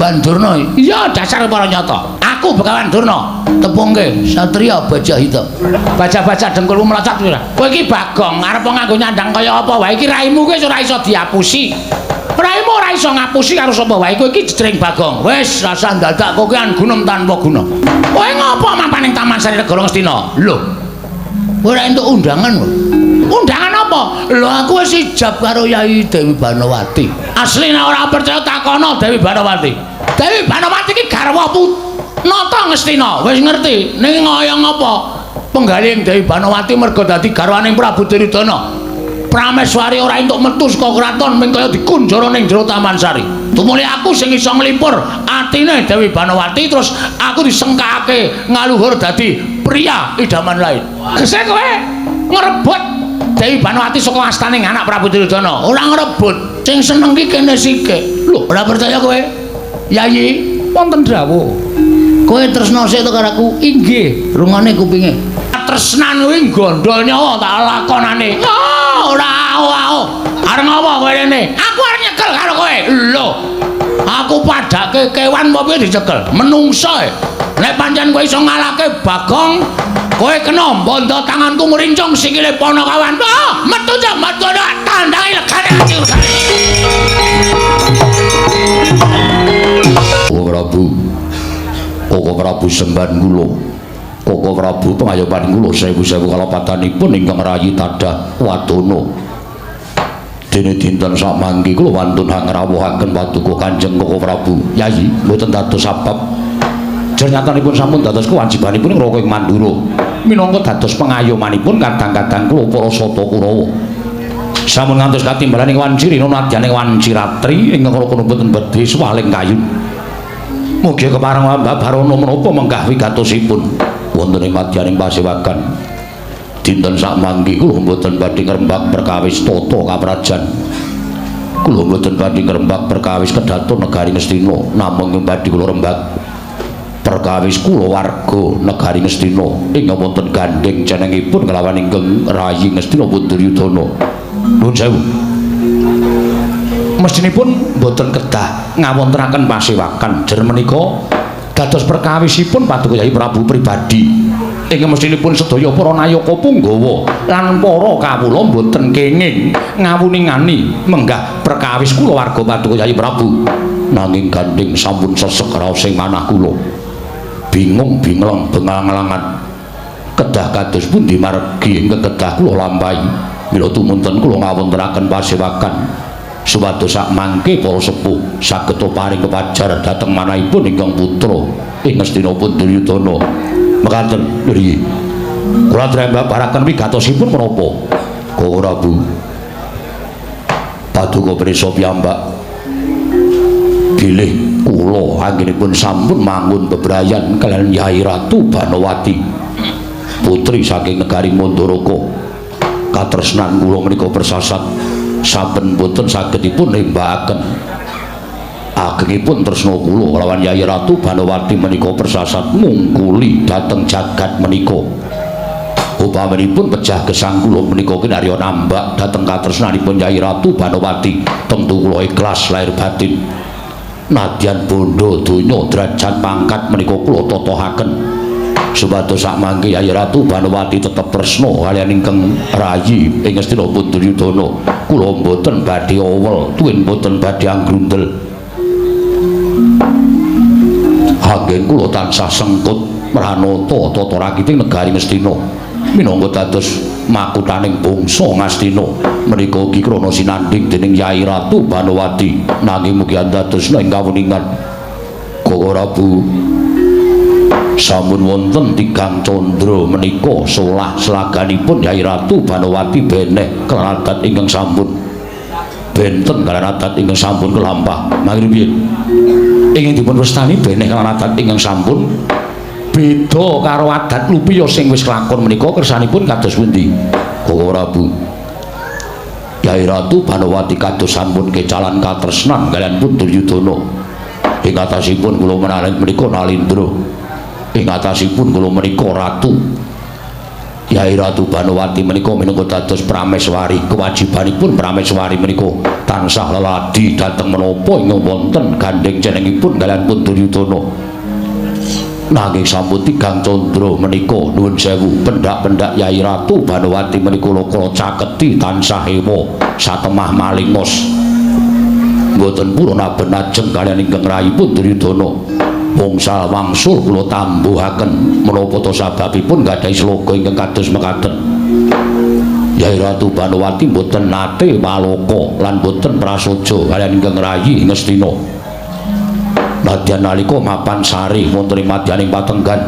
Begawan Durna. Iya, dasar para nyata. Aku Begawan Durna. Tepungke Satria Bajahita. Baca-baca dengkulmu melecat ora? Kowe iki Bagong, arep nganggo nyandang kaya apa wae iki raimu kuwi ora iso diapusi. Raimu ora iso ngapusi karo sapa wae. Kowe iki jejering Bagong. Wis rasah dadak kokean gunem tanpa guna. Kowe ngopo mampan ning Taman Sari Negara Ngastina? Lho. Kowe ora entuk undangan kok. Undangan apa? Lho aku wis ijab karo Yai Dewi Banowati. Asline ora percaya takono Dewi Banowati. Dewi Banowati iki garwa Nata Ngastina. Wis ngerti ning ngaya ngapa? Penggalih Dewi Banowati merga dadi garwaning Prabu Duryudana. Prameswari ora entuk metu saka kraton ming kaya dikunjara ning jero Taman Sari. Tumuli aku sing iso nglipur atine Dewi Banowati terus aku disengkakake ngaluhur dadi pria idaman lain. Gesek kowe ngrebut Dewi Banowati saka astane anak Prabu Duryudana. Ora ngrebut. Sing seneng ki kene sike. Lho, ora percaya kowe? Yayi, wonten dawuh. Kowe tresna sik to karo aku? Inggih, rungone kupinge. Tresnan kuwi gondol nyawa tak lakonane. Oh, ora ao-ao. Arep ngopo kowe rene? Aku arep nyekel karo kowe. Lho. Aku padake kewan apa piye dicekel? Menungso e. Nek pancen kowe iso ngalahke Bagong, kowe kena bondo tanganku ngrincung sikile Panakawan. Oh, metu ja, metu dak tandangi legane ati urgane. Koko Prabu. Koko Prabu semban kula. Koko Prabu pengayoman kula sewu-sewu kalapatanipun ingkang rayi tadah wadana. Dene dinten samangke kula wantun ngrawuhaken paduka Kanjeng Koko Prabu. Yayi, mboten dados sebab. Jernyatanipun sampun dados kewajibanipun ngroko ing Mandura. Minangka dados pengayomanipun kadang-kadang kula para Sata Kurawa. Sampun ngantos katimbalan ing wanci rina nadyan ing wanci ratri ingkang raka mboten bedhe suwaling kayun. Mugi kepareng babarana menapa menggah wigatosipun wonten ing madyaning pasewagan. Dinten sakmangke kula mboten badhe ngrembak perkawis tata kaprajan. Kula mboten badhe ngrembak perkawis kedaton negari Ngastina, namung badhe kula rembak perkawis kulawarga negari Ngastina ingkang wonten gandheng cenengipun kelawan ingkang rayi Ngastina Duryudana. Nuwun sewu. Mestinipun mboten kedah ngawontenaken pasewakan. Jer menika dados perkawisipun Paduka Yai Prabu pribadi. Ingkang mestinipun sedaya para nayaka punggawa lan para kawula mboten kenging ngawuningani menggah perkawis kulawarga Paduka Yai Prabu. Nanging gandhing sampun sesek raos ing manah kula. Bingung bingleng bengalangan. Kedah kados pundi margi ingkang kedah kula lampahi. Mila tumunten kula ngawontenaken pasewakan supados sakmangke para sepuh saged paring kepajar dhateng manahipun ingkang putra ing Ngastina Duryudana. Mekaten nggih. Kula aturaken wigatosipun menapa? Koko Prabu. Paduka prisa piyambak bilih kula anggenipun sampun mangun bebrayan kaliyan Yai Ratu Banowati putri saking negari Mandaraka. Katresnan kula menika persasat saben boten sagedipun nembakaken. Agengipun tresna kula kelawan Yai Ratu Banowati menika persasat mungkuli dhateng jagat menika. Upaminipun pejah gesang kula menika kinarya nambak dhateng katresnanipun Yai Ratu Banowati, tentu kula ikhlas lahir batin. Nadyan bondo donya derajat pangkat menika kula totohaken supados sakmangke Yai Ratu Banowati tetep tresna kaliyan ingkang rayi ing Ngastina Duryudana. Kula mboten badhe owel tuwin mboten badhe anggrundel. Anggen kula tansah sengkut mranata tata rakiting negari Ngastina minangka dados makutaning bangsa Ngastina menika ugi krana sinandhing dening Yai Ratu Banowati. Nanging mugi andadosna ing kawuningan Koko Prabu sampun wonten tigang candra menika solah selaganipun Yai Ratu Banowati beneh kelawan adat ingkang sampun benten kaliyan adat ingkang sampun kelampah. Mangke piye? Ingkang dipun wastani beneh kelawan adat ingkang sampun beda karo adat lupiya sing wis kelakon menika kersanipun kados pundi? Koko Prabu, Yai Ratu Banowati kados sampun kecalan katresnan kaliyan pun Duryudana. Ing atasipun kula menawi menika Nalindra. Ing atasipun kula menika ratu. Yai Ratu Banowati menika minangka dados prameswari, kewajibanipun prameswari menika Tansah leladi dhateng menapa ingkang wonten gandheng jenengipun kaliyan pun Duryudana. Nanging sampun tigang candra menika nuwun sewu pendak-pendak Yai Ratu Banowati menika kula caketi tansah ewa satemah malingos. Mboten purun aben ajeng kaliyan ingkang rayipun Duryudana. Wangsul wangsul kula tambuhaken menapa ta sababipun gadhahi sloka ingkang kados mekaten. Yai Ratu Banowati mboten nate paloka lan mboten prasaja kaliyan ingkang rayi Ngastina. Nadyan nalika mapan sare wonten ing madyaning patenggan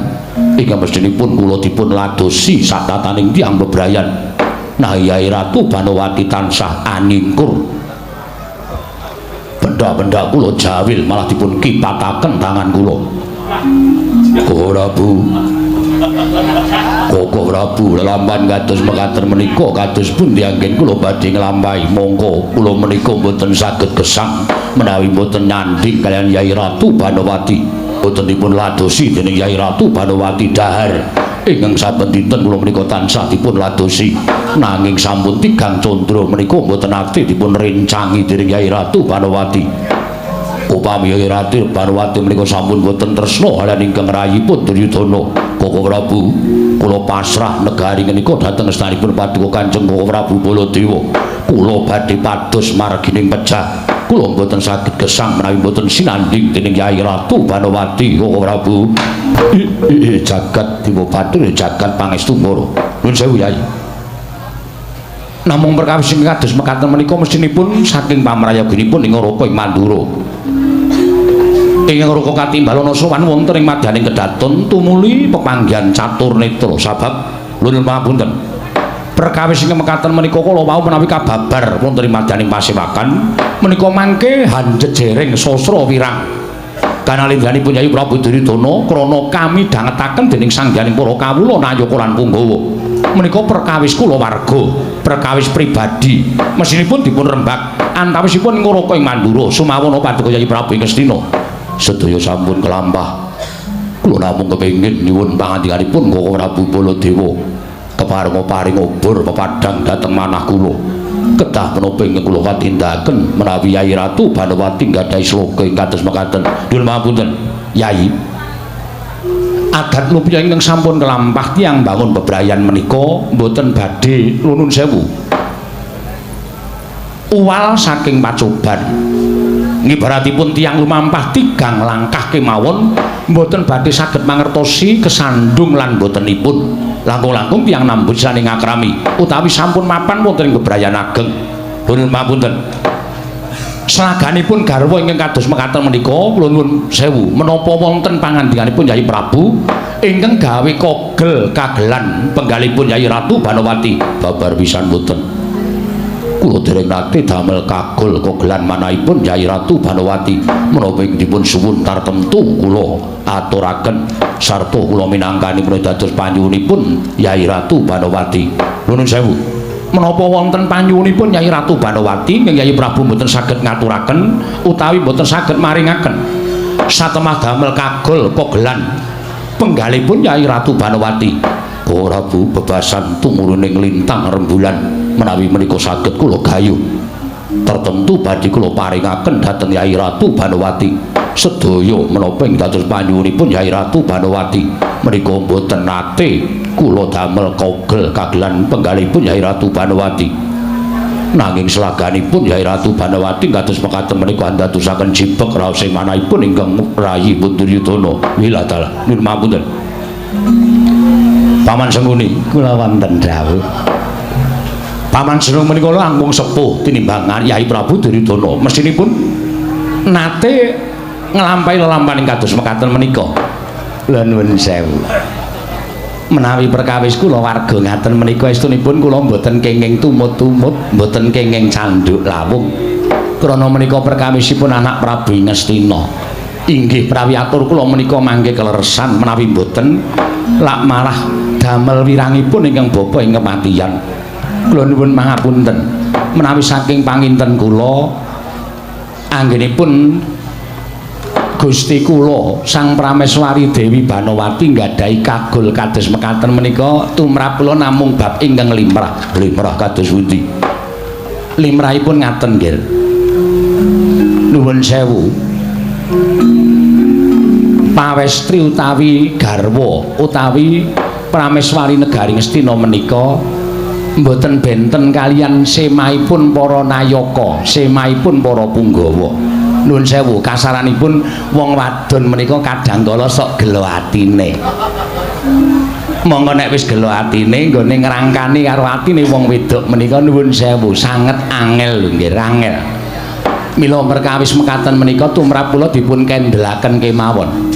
ingkang mestinipun kula dipun ladosi satataning tiyang bebrayan. Nah Yai Ratu Banowati tansah aningkur. Bendak-bendak kula jawil malah dipun kipataken tangan kula. Koko Prabu. Koko Prabu lelampahan kados mekaten menika kados pundi anggen kula badhe nglampahi mongko kula menika mboten saged gesang menawi mboten nyandhing kaliyan Yai Ratu Banowati. Mboten dipun ladosi dening Yai Ratu Banowati dahar ingkang saben dinten kula menika tansah dipun ladosi. Nanging sampun tigang candra menika mboten nate dipun rencangi dening Yai Ratu Banowati. Upami Yai Ratu Banowati menika sampun boten tresna kaliyan ingkang rayipun Duryudana. Koko Prabu, kula pasrah negari menika dhateng astanipun Paduka Kanjeng Koko Prabu Baladewa. Kula badhe pados margining pejah. Kula mboten saged gesang menawi mboten sinandhing dening Yai Ratu Banowati. Koko Prabu. Jagat Dewa Bathara jagat pangestu Ngoro. Nuwun sewu Yai. Namung perkawis ingkang kados mekaten menika mestinipun saking pamrayoginipun ing Naraka ing Mandura. Ing Naraka katimbalana sowan wonten ing madyaning kedaton tumuli pepanggihan catur netra sabab nuwun pangapunten. Perkawis ingkang mekaten menika kala wau menawi kababar wonten ing madyaning pasewakan menika mangke hanjejering sastra wirang. Kanalindhanipun Yayi Prabu Duryudana krana kami dhangetaken dening sanghyang para kawula nayaka lan punggawa. Menika perkawis kulawarga, perkawis pribadi. Mesinipun dipun rembag antawisipun Naraka ing Mandura sumawana Paduka Yayi Prabu ing Ngastina. Sedaya sampun kelampah. Kula namung kepengin nyuwun pangandikanipun Koko Prabu Baladewa keparenga paring obor pepadhang dhateng manah kula. Kedah menapa ingkang kula katindakaken menawi Yai Ratu Banowati nggadahi sloka ing kados mekaten. Nyuwun pangapunten, Yai. Adat nupya ingkang sampun kelampah tiyang bangun bebrayan menika mboten badhe nuwun sewu. Uwal saking pacoban. Ngibaratipun tiyang lumampah tigang langkah kemawon mboten badhe saged mangertosi kesandung lan mbotenipun. Langkung-langkung tiyang nambut saning ngakrami utawi sampun mapan wonten ing bebrayan ageng. Nuwun pangapunten. Selaganipun garwa ingkang kados mekaten menika kula nuwun sewu menapa wonten pangandikanipun Yayi Prabu ingkang gawe kogel kagelan penggalipun Yayi Ratu Banowati. Babar pisan mboten. Kula dereng nate damel kagol kogelan manahipun Yayi Ratu Banowati. Menapa ing dipun suwun tartemtu kula aturaken sarta kula minangkani menawi dados panyuwunipun Yayi Ratu Banowati. Nuwun sewu. Menapa wonten panyuwunipun Yayi Ratu Banowati ingkang Yayi Prabu mboten saged ngaturaken utawi mboten saged maringaken satemah damel kagol kogelan penggalipun Yayi Ratu Banowati. Prabu bebasan tumuruning lintang rembulan menawi menika saged kula gayuh tertentu badhe kula paringaken dhateng Yayi Ratu Banowati. Sedaya menapa ing dados panyuwunipun Yayi Ratu Banowati menika mboten nate kula damel kogel kagelan penggalipun Yayi Ratu Banowati. Nanging selaganipun Yayi Ratu Banowati kados mekaten menika andadosaken jibeg raosing manahipun ingkang rayi Duryudana. Wilatala nyuwun pangapunten. Paman Sengkuni kula wonten dawuh. Paman Sengkuni menika langkung sepuh tinimbang Yayi Prabu Duryudana. Mestinipun nate nglampahi lelampahan kados mekaten menika. Kula nuwun sewu. Menawi perkawis kula warga ngaten menika estunipun kula mboten kenging tumut-tumut, mboten kenging candhuk lawung. Krana menika perkawisipun anak Prabu Ngastina. Inggih prawiatur kula menika mangke keleresan menawi mboten lak malah damel wirangipun ingkang bapa ing kematian. Kula nuwun pangapunten menawi saking panginten kula anggenipun Gusti kula Sang Prameswari Dewi Banowati nggadahi kagol kados mekaten menika tumrap kula namung bab ingkang limrah. Limrah kados pundi? Limrahipun ngaten nggih. Nuwun sewu. Pawestri utawi garwa utawi prameswari negari Ngastina menika mboten benten kaliyan semaipun para nayaka, semaipun para punggawa. Nuwun sewu, kasaranipun wong wadon menika kadang kala sok gelo atine. Monggo nek wis gelo atine nggone ngrangkani karo atine wong wedok menika nuwun sewu sanget angel lho nggih, angel. Mila perkawis mekaten menika tumrap kula dipun kendelaken kemawon.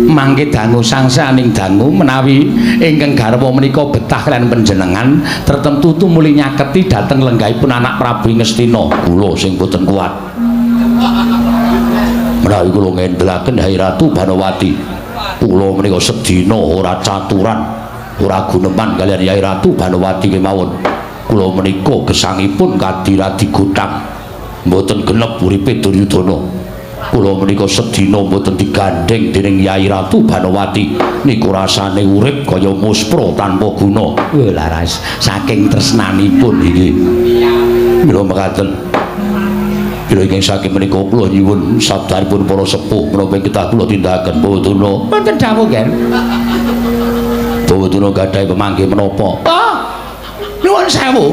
Mangke dangu sangsaning dangu menawi ingkang garwa menika betah kaliyan panjenengan tertentu tumuli nyaketi dhateng lenggahipun anak Prabu Ngastina. Kula sing boten kuat. Menawi kula ngendelaken Hai Ratu Banowati, kula menika sedina ora caturan, ora guneman kaliyan Yai Ratu Banowati kemawon. Kula menika gesangipun kadiradi gotang. Mboten genep uripe Duryudana. Kula menika sedina mboten digandheng dening Yai Ratu Banowati. Niku rasane urip kaya muspra tanpa guna. Wah, laras saking tresnanipun iki. Mila mekaten. Mila ingkang saking menika kula nyuwun sabdanipun para sepuh menapa ing kedah kula tindakaken Bawadana. Wonten dawuh, Gen. Bawadana gadhahi pemanggih menapa? Oh. Nuwun sewu.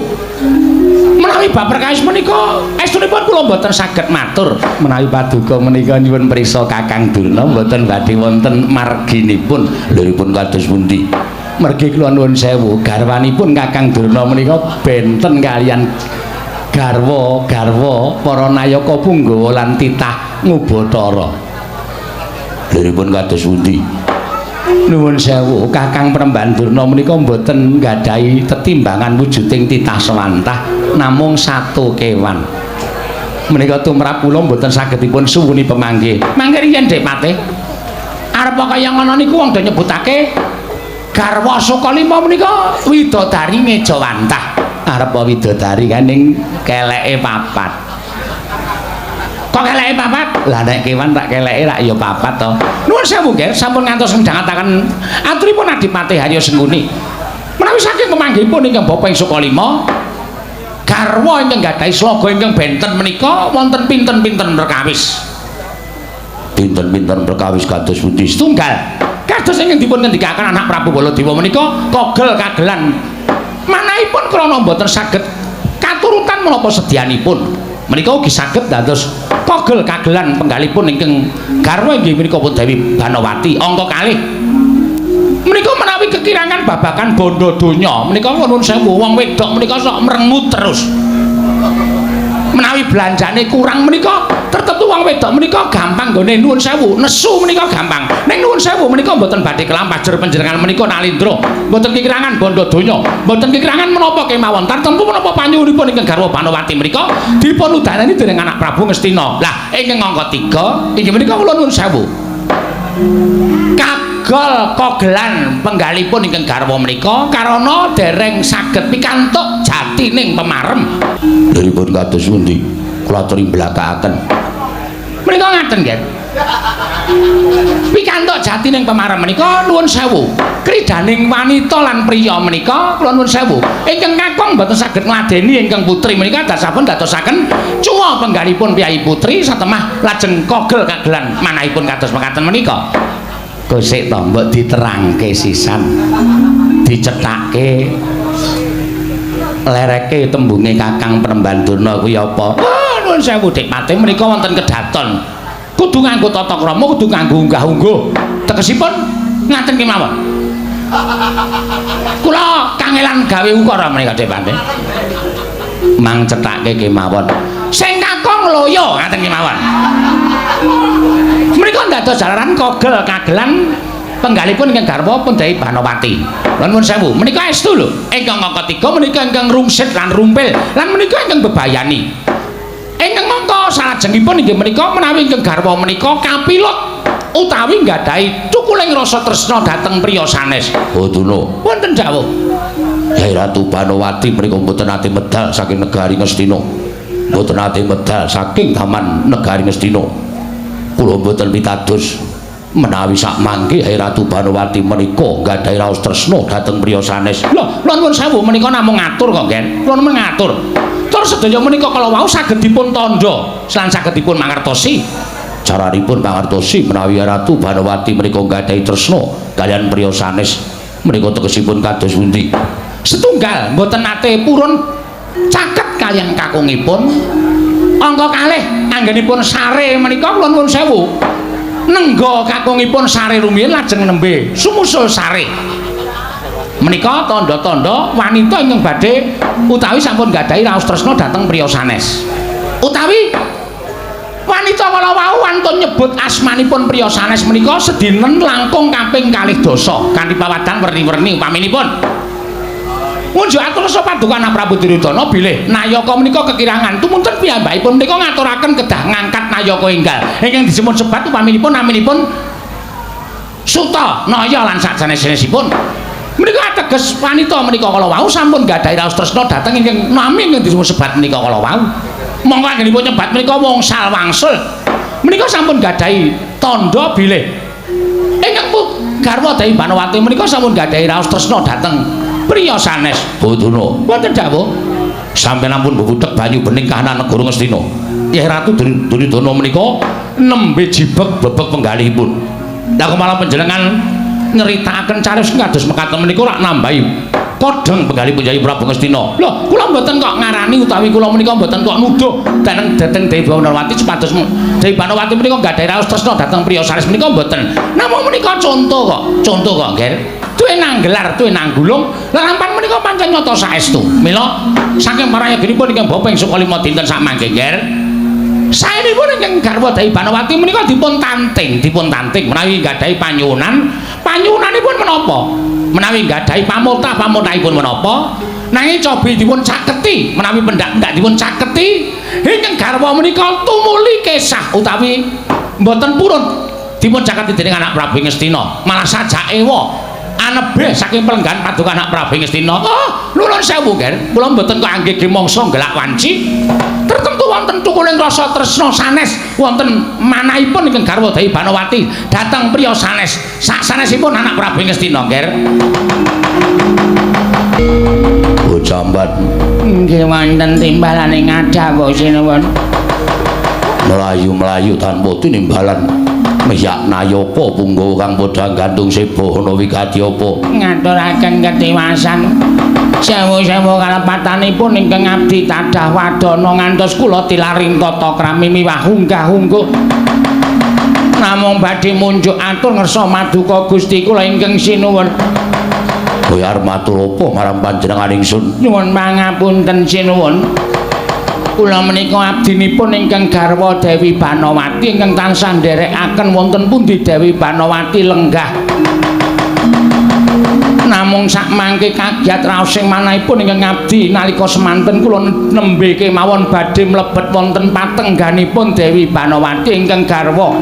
Menawi bab perkawis menika estunipun kula mboten saged matur. Menawi paduka menika nyuwun prisa Kakang Durna mboten badhe wonten marginipun. Liripun kados pundi? Mergi kula nuwun sewu, garwanipun Kakang Durna menika benten kaliyan garwa-garwa para nayaka punggawa lan titah ngubathara. Liripun kados pundi? Nuwun sewu, Kakang Premban Durna menika mboten nggadahi tetimbangan wujuding titah sewantah namung satu kewan. Menika tumrap kula mboten saged dipun suwuni pemanggih. Mangke riyen Dik Patih. Arep kaya ngono niku wong do nyebutake garwa Sukalima menika widodari ngejawantah. Arep widodari kan ning keleke papat. Kok keleke papat? Lah nek kewan tak keleke rak ya papat to. Nuwun sewu nggih, sampun ngantos ngdangataken aturipun Adipati Harya Sengkuni. Menawi saking pemanggihipun ingkang Bapa ing Sukalima, garwa ingkang gadhahi sloga ingkang benten menika wonten pinten-pinten perkawis. Pinten-pinten perkawis kados pundi? Setunggal. Kados ingkang dipun ngendikaken anak Prabu Baladewa menika kogel kagelan. Manahipun krana mboten saged katurutan menapa sedyanipun. Menika ugi saged dados kogel kagelan penggalipun ingkang garwa inggih menika pun Dewi Banowati angka kalih. Menika menawi kekirangan babagan bondo donya menika nuwun sewu wong wedok menika sok merengut terus. Menawi belanjane kurang menika tertentu wong wedok menika gampang nggone nuwun sewu nesu menika gampang. Ning nuwun sewu menika mboten badhe kelampah jer panjenengan menika nalindra, mboten kekirangan bondo donya, mboten kekirangan menapa kemawon. Tartemtu menapa panyuwunipun ingkang garwa Banowati menika dipun udanani dening anak Prabu Ngastina. Lah ingkang angka 3 inggih menika kula nuwun sewu. Kagol kogelan penggalipun ingkang garwa menika karana dereng saged pikantuk jatining pemarem. Liripun kados pundi? Kula aturi mblakakaken. Menika ngaten nggih. Pikantuk jatining pemarem menika nuwun sewu. Kridaning wanita lan priya menika kula nuwun sewu. Ingkang kakung mboten saged ngladeni ingkang putri menika dasapun dadosaken cuwa penggalipun priyayi putri satemah lajeng kogel kagelan manahipun kados mekaten menika. Kosik to mbok diterangke sisan. Dicethake lereke tembunge Kakang Premban Durna kuwi apa? Oh, nuwun sewu Dik Patih menika wonten kedaton. Kudu nganggo tata krama, kudu nganggo unggah-ungguh. Tegesipun ngaten kemawon. Kula kangelan gawe ukara menika Dik Patih. Mang cethake kemawon. Sing kakung loyo ngaten kemawon. Menika dados jalaran kogel kagelan penggalipun ingkang garwa pun Dewi Banowati. Lan nuwun sewu, menika estu lho. Ingkang angka 3 menika ingkang rungsit lan rumpil lan menika ingkang bebayani. Ingkang angka salajengipun inggih menika menawi ingkang garwa menika kapilut utawi nggadahi cukuling rasa tresna dhateng priya sanes. Baduna. Wonten dawuh. Yai Ratu Banowati menika mboten nate medal saking negari Ngastina. Mboten nate medal saking taman negari Ngastina. Kula mboten pitados menawi sak mangke Yai Ratu Banowati menika nggadahi raos tresna dhateng priya sanes. Lho, lha nuwun sewu menika namung ngatur kok, Gen. Kula namung ngatur. Tur sedaya menika kala wau saged dipun tandha lan saged dipun mangertosi. Caranipun mangertosi menawi Ratu Banowati menika nggadahi tresna kaliyan priya sanes menika tegesipun kados pundi? Setunggal mboten nate purun caket kaliyan kakungipun. Angka kalih anggenipun sare menika kula nuwun sewu. Nengga kakungipun sare rumiyin lajeng nembe sumusul sare. Menika tandha-tandha wanita ingkang badhe utawi sampun nggadahi raos tresna dhateng priya sanes. Utawi wanita kala wau wantun nyebut asmanipun priya sanes menika sedinten langkung kaping 12 kanthi pawadhan werni-werni upaminipun. Ngunjuk atur rasa paduka anak Prabu Duryudana bilih nayaka menika kekirangan tumunten piyambakipun menika ngaturaken kedah ngangkat nayaka enggal ingkang disebut sebat upaminipun naminipun Suta Naya lan sajanes-sanesipun. Menika ateges wanita menika kala wau sampun nggadahi raos tresna dhateng ingkang nami ingkang disebut sebat menika kala wau. Monggo anggenipun nyebat menika wongsal wangsul. Menika sampun nggadahi tandha bilih ingkang garwa Dewi Banowati menika sampun nggadahi raos tresna dhateng priya sanes. Bodana wonten dawuh sampeyan ampun bebudhek banyu bening kahanan negara Ngastina. Kyai Ratu Duryudana menika nembe jibeg bebek penggalihipun. Lah kok malah panjenengan nyritakaken cariyos kados mekaten menika rak nambahi kodheng penggalih Kyai Prabu Ngastina. Lho, kula mboten kok ngarani utawi kula menika mboten kok nuduh dhateng Dewi Banowati supados Dewi Banowati menika nggadahi raos tresna dhateng priya sanes menika mboten. Namung menika contoh kok, contoh kok, Ger. Duwe nanggelar, duwe nanggulung, lelampan menika pancen nyata saestu. Mila saking parayaginipun ingkang bapa ing Sukalima dinten sakmangke, Ger. Saenipun ingkang garwa Dewi Banowati menika dipun tanting menawi nggadahi panyuwunan, panyuwunanipun menapa? Menawi nggadahi pamotah, pamotahipun menapa? Nanging cobi dipun caketi, menawi pendak-pendak dipun caketi, ingkang garwa menika tumuli kesah utawi mboten purun dipun caketi dening anak Prabu Ngastina, malah sajak ewa anebih saking pelenggan paduka anak Prabu Ngastina. Oh, nuwun sewu, Ger. Kula mboten kok angge mangsa nggelak wanci. Tertentu wonten tukuling rasa tresna sanes, wonten manahipun ingkang garwa Dewi Banowati dhateng priya sanes. Saksanesipun anak Prabu Ngastina, Ger. Bocamban. Nggih wonten timbalane ngadhawuh sinuwun. Mlayu-mlayu tanpa tinimbalan. Miyak nayaka punggawa kang padha gantung seba ana wigati apa? Ngaturaken ketiwasan. Sewu-sewu kalepatanipun ingkang abdi tadah wadana ngantos kula tilaring tata krami miwah unggah-ungguh. Namung badhe munjuk atur ngersa maduka Gusti kula ingkang sinuwun. Kowe arep matur apa marang panjenengan ingsun? Nyuwun pangapunten sinuwun. Kula menika abdinipun ingkang garwa Dewi Banowati ingkang tansah nderekaken wonten pundi Dewi Banowati lenggah. Namung sakmangke kagiat raos sing manahipun ingkang abdi nalika semanten kula nembe kemawon badhe mlebet wonten patengganipun Dewi Banowati ingkang garwa.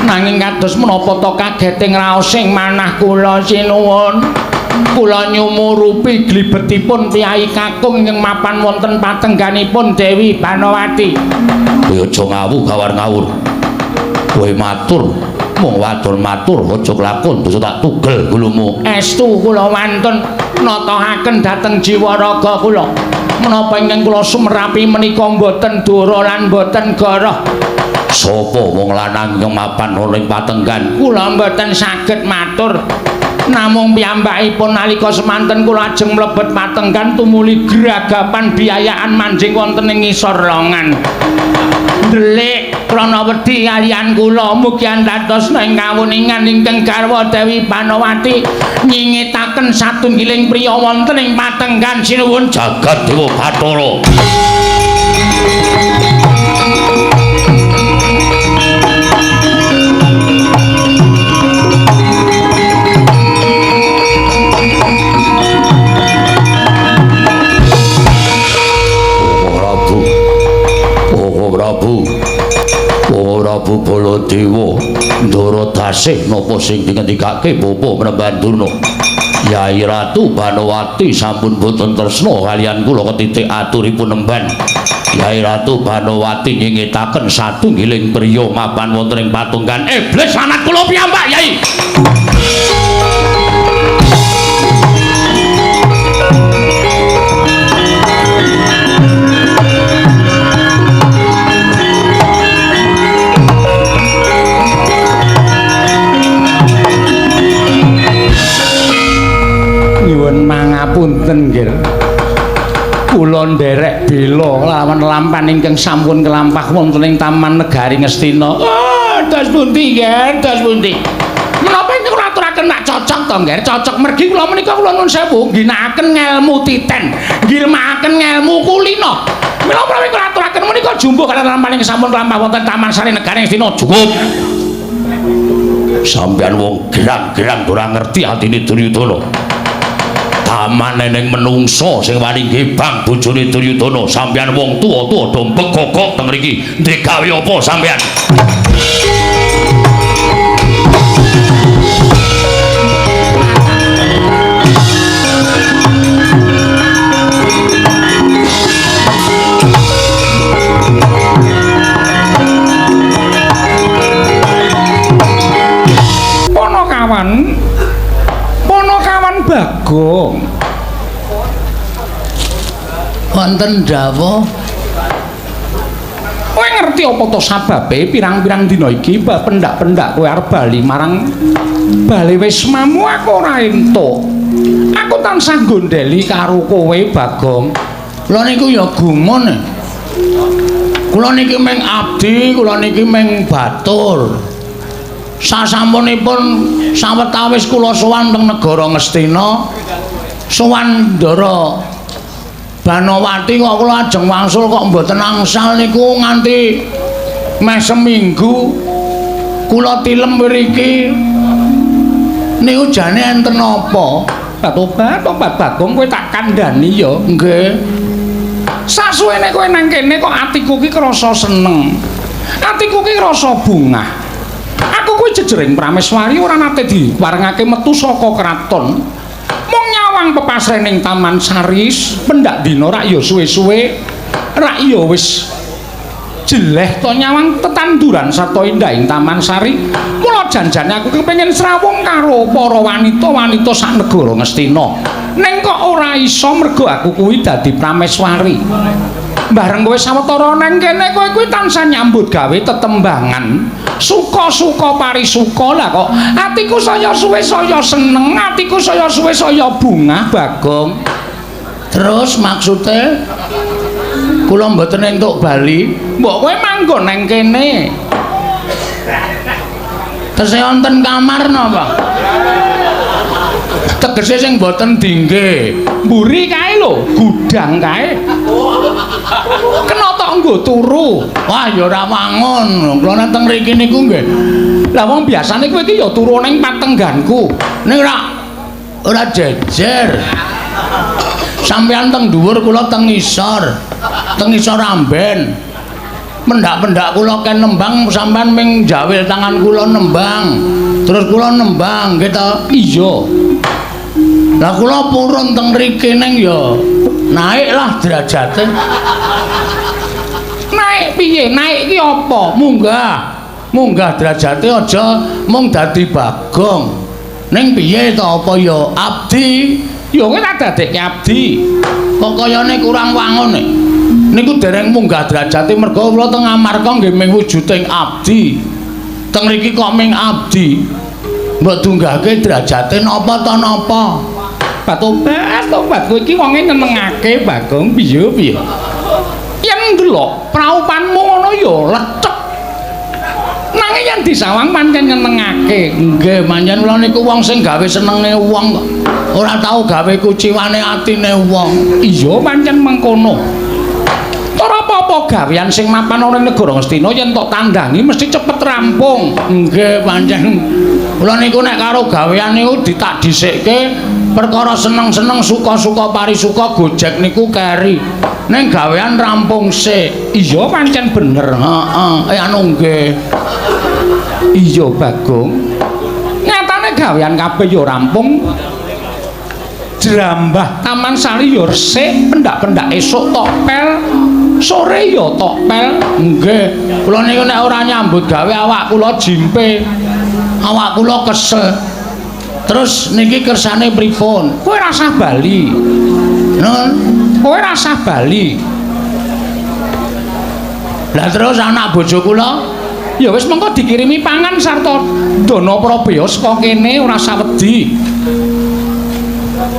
Nanging kados menapa ta kageting raos sing manah kula sinuwun. Kula nyumurupi glibetipun piyai kakung ingkang mapan wonten patengganipun Dewi Banowati. Kowe aja ngawu gawar ngawur. Kowe matur mung wadon matur aja kelakon dosa tak tugel gulumu. Estu kula wantun natahaken dhateng jiwa raga kula. Menapa ingkang kula sumerapi menika mboten dora lan mboten goroh. Sapa wong lanang ingkang mapan ana ing patenggan? Kula mboten saged matur. Namung piyambakipun nalika semanten kula ajeng mlebet patenggan tumuli gragapan biayaan manjing wonten ing ngisor longan. Ndelik krana wedi kaliyan kula mugi andados ing kawuningan ingkang garwa Dewi Banowati nyingitaken satunggiling priya wonten ing patenggan sinuwun jagat Dewa Bathara. Prabu Baladewa Ndara Dasih napa sing dingendikake bapa Menemban Durna? Yai Ratu Banowati sampun boten tresna kaliyan kula ketitik aturipun nemban. Yai Ratu Banowati nyingitaken satunggiling priya mapan wonten ing patunggan. Iblis anak kula piyambak, Yai. Ngapunten nggih. Kula nderek bela lawan lampan ingkang sampun kelampah wonten ing Taman Negari Ngastina. Oh, dos pundi nggih, dos pundi. Menapa ingkang kula aturaken nak cocok to nggih, cocok mergi kula menika kula nuwun sewu ngginakaken ngelmu titen, ngilmakaken ngelmu kulina. Mila menawi kula aturaken menika jumbuh kaliyan lampan ingkang sampun kelampah wonten Taman Sari Negari Ngastina. Cukup. Sampeyan wong gerang-gerang ora ngerti atine Duryudana. Taman eneng menungso sing wani ngebang bojone Duryudana. Sampeyan wong tuwa-tuwa do pekokok teng mriki. Ndek gawe apa sampeyan? Ponokawan, Ponokawan Bagong. Wonten dawuh. Kowe ngerti apa to sababe pirang-pirang dina iki pendak-pendak kowe arep bali marang bali wismamu aku ora entuk. Aku tansah gondeli karo kowe Bagong. Kula niku ya gumun. Kula niki mung abdi, kula niki mung batur. Sasampunipun sawetawis kula sowan teng negara Ngastina, sowan Ndara Banowati kok kula ajeng wangsul kok mboten angsal niku nganti meh seminggu kula tilem mriki. Niku jane enten apa? Tobat, tobat Bagong, kowe tak kandhani ya. Nggih. Sasuwene kowe nang kene kok atiku ki krasa seneng. Atiku ki krasa bungah. Aku kuwi jejering prameswari ora nate diparengake metu saka kraton. Mung nyawang pepasrening Taman Sari pendak dina rak ya suwe-suwe rak ya wis jeleh to nyawang tetanduran sarta indah ing Taman Sari. Mula janjane aku kepengin srawung karo para wanita-wanita sak negara Ngastina. Ning kok ora iso mergo aku kuwi dadi prameswari. Bareng kowe sawetara nang kene kowe kuwi tansah nyambut gawe tetembangan. Suka-suka parisuka lah kok atiku saya suwe saya seneng, atiku saya suwe saya bungah Bagong. Terus maksude kula mboten entuk bali, mbok kowe manggon nang kene. Tesih wonten kamar napa? Tegese sing mboten dingge. Mburi kae lho, gudang kae. Kena tok nggo turu. Wah, ya ora wangun. Kula nang mriki niku nggih. Lah wong biasane kowe iki ya turu ning patengganku. Ning ora jejer. Sampeyan teng dhuwur, kula teng ngisor. Teng ngisor amben. Mendak-mendak kula ken nembang, sampeyan ming jawil tangan kula nembang. Terus kula nembang nggih to? Iya. Lah kula purun teng mriki ning ya naik lah derajate. Naik piye? Naik ki apa? Munggah. Munggah derajate aja mung dadi Bagong. Ning piye to apa ya abdi? Ya kowe tak dadekke abdi. Kok kayane kurang wangun e. Niku dereng munggah derajate mergo kula teng Amarka nggih ming wujuding abdi. Teng mriki kok ming abdi. Mbok dunggahke derajate napa ta napa? Tobat, tobat kowe iki wonge nyenengake Bagong piye piye. Yen ndelok praupanmu ngono ya lecek. Nanging yen disawang pancen nyenengake. Nggih, pancen kula niku wong sing gawe senenge wong kok. Ora tau gawe kuciwane atine wong. Iya pancen mengkono. Ora apa-apa gawean sing mapan ana ing negara Ngastina yen tok tandangi mesti cepet rampung. Nggih, pancen kula niku nek karo gawean niku ditak dhisikke perkara seneng-seneng suka-suka parisuka gojek niku keri. Ning gawean rampung sik. Iya pancen bener. Heeh, anu nggih. Iya Bagong. Nyatane gawean kabeh ya rampung. Jrambah Taman Sari ya resik, pendak-pendak esuk tok pel, sore ya tok pel. Nggih, kula niku nek ora nyambut gawe awak kula jimpe. Awak kula kesel. Terus niki kersane pripun? Kowe rasah bali. Nun, kowe rasah bali. Lah terus anak bojo kula ya wis mengko dikirimi pangan sarta dana prabeya saka kene ora usah wedi.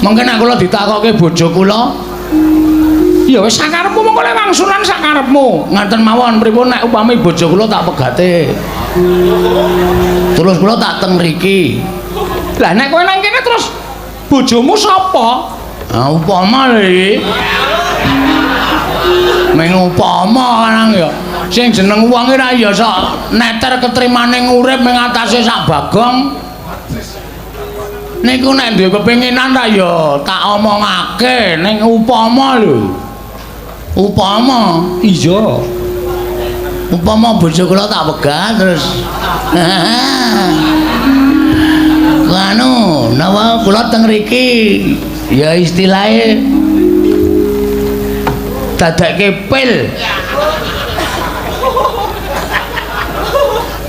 Mungkin nek kula ditakoke bojo kula, ya wis sakarepmu, mongko le wangsulan sakarepmu. Ngaten mawon, pripun nek upami bojo kula tak pegate. Terus kula tak teng mriki. Lah nek kowe nang kene terus bojomu sapa? Ah upama lho iki. Meng upama nang ya. Sing jeneng wong ora ya sok neter ketrimane urip ing atase sak Bagong. Niku nek duwe kepinginan ta ya tak omongake ning upama lho. Upama iya. Upama bojo kula tak pegat terus. Anu, napa kula teng mriki ya istilahe dadekke pil.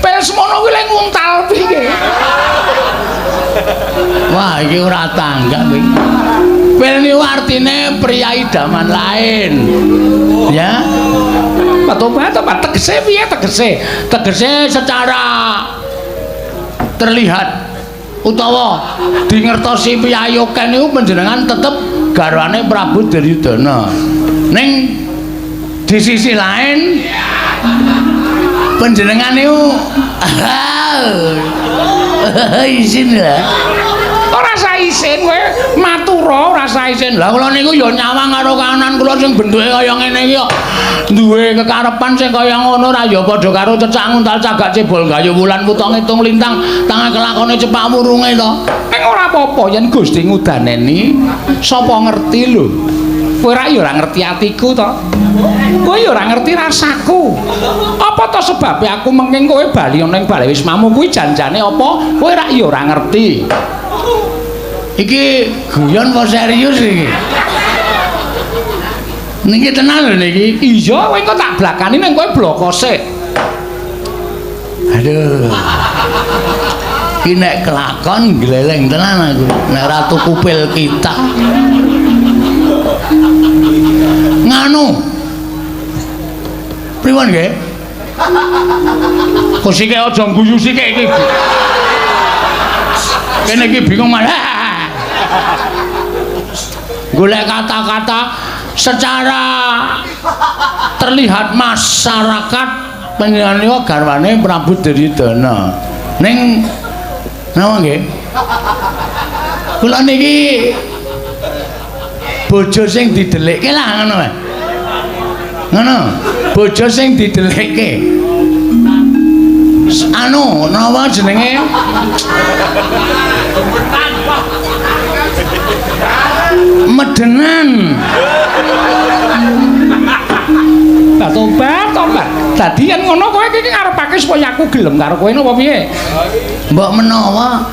Pil semono kuwi lek nguntal piye? Wah, iki ora tanggap iki. Pil niku artine pria idaman lain. Ya. Patobat tegese piye tegese? Tegese secara terlihat utawa dingertosi piyayi akeh niku panjenengan tetep garwane Prabu Duryudana. Ning di sisi lain panjenengan niku isin lah. Ora usah isin kowe matura, ora usah isin. Lah kula niku ya nyawang karo kanan kula sing bentuke kaya ngene iki kok duwe kekarepan sing kaya ngono ora ya padha karo cecak nguntal cagak cebol gayu wulan wuta ngitung lintang tangan kelakone cepak wurunge to. Ning ora apa-apa yen Gusti ngudaneni sapa ngerti lho. Kowe ra ya ora ngerti atiku to. Kowe ya ora ngerti rasaku. Apa to sebabe aku mengking kowe bali ana ing bale wismamu kuwi janjane apa? Kowe ra ya ora ngerti. Iki guyon apa serius iki? Niki tenan lho niki. Iya, kowe engko tak blakani ning kowe bloko sik. Aduh. Iki nek kelakon gleleng tenan aku. Nek ora tuku pil kita. Nganu. Pripun nggih? Kok sike aja guyu sike iki. Kene iki bingung malah. Golek kata-kata secara terlihat masyarakat panjenengan niku garwane Prabu Duryudana. Ning napa nggih? Kula niki bojo sing didelikke lah ngono wae. Ngono, bojo sing didelikke. Anu, napa jenenge? Medenan. Lah tobat, tobat. Dadi yen ngono kowe iki ngarepake supaya aku gelem karo kowe napa piye? Mbok menawa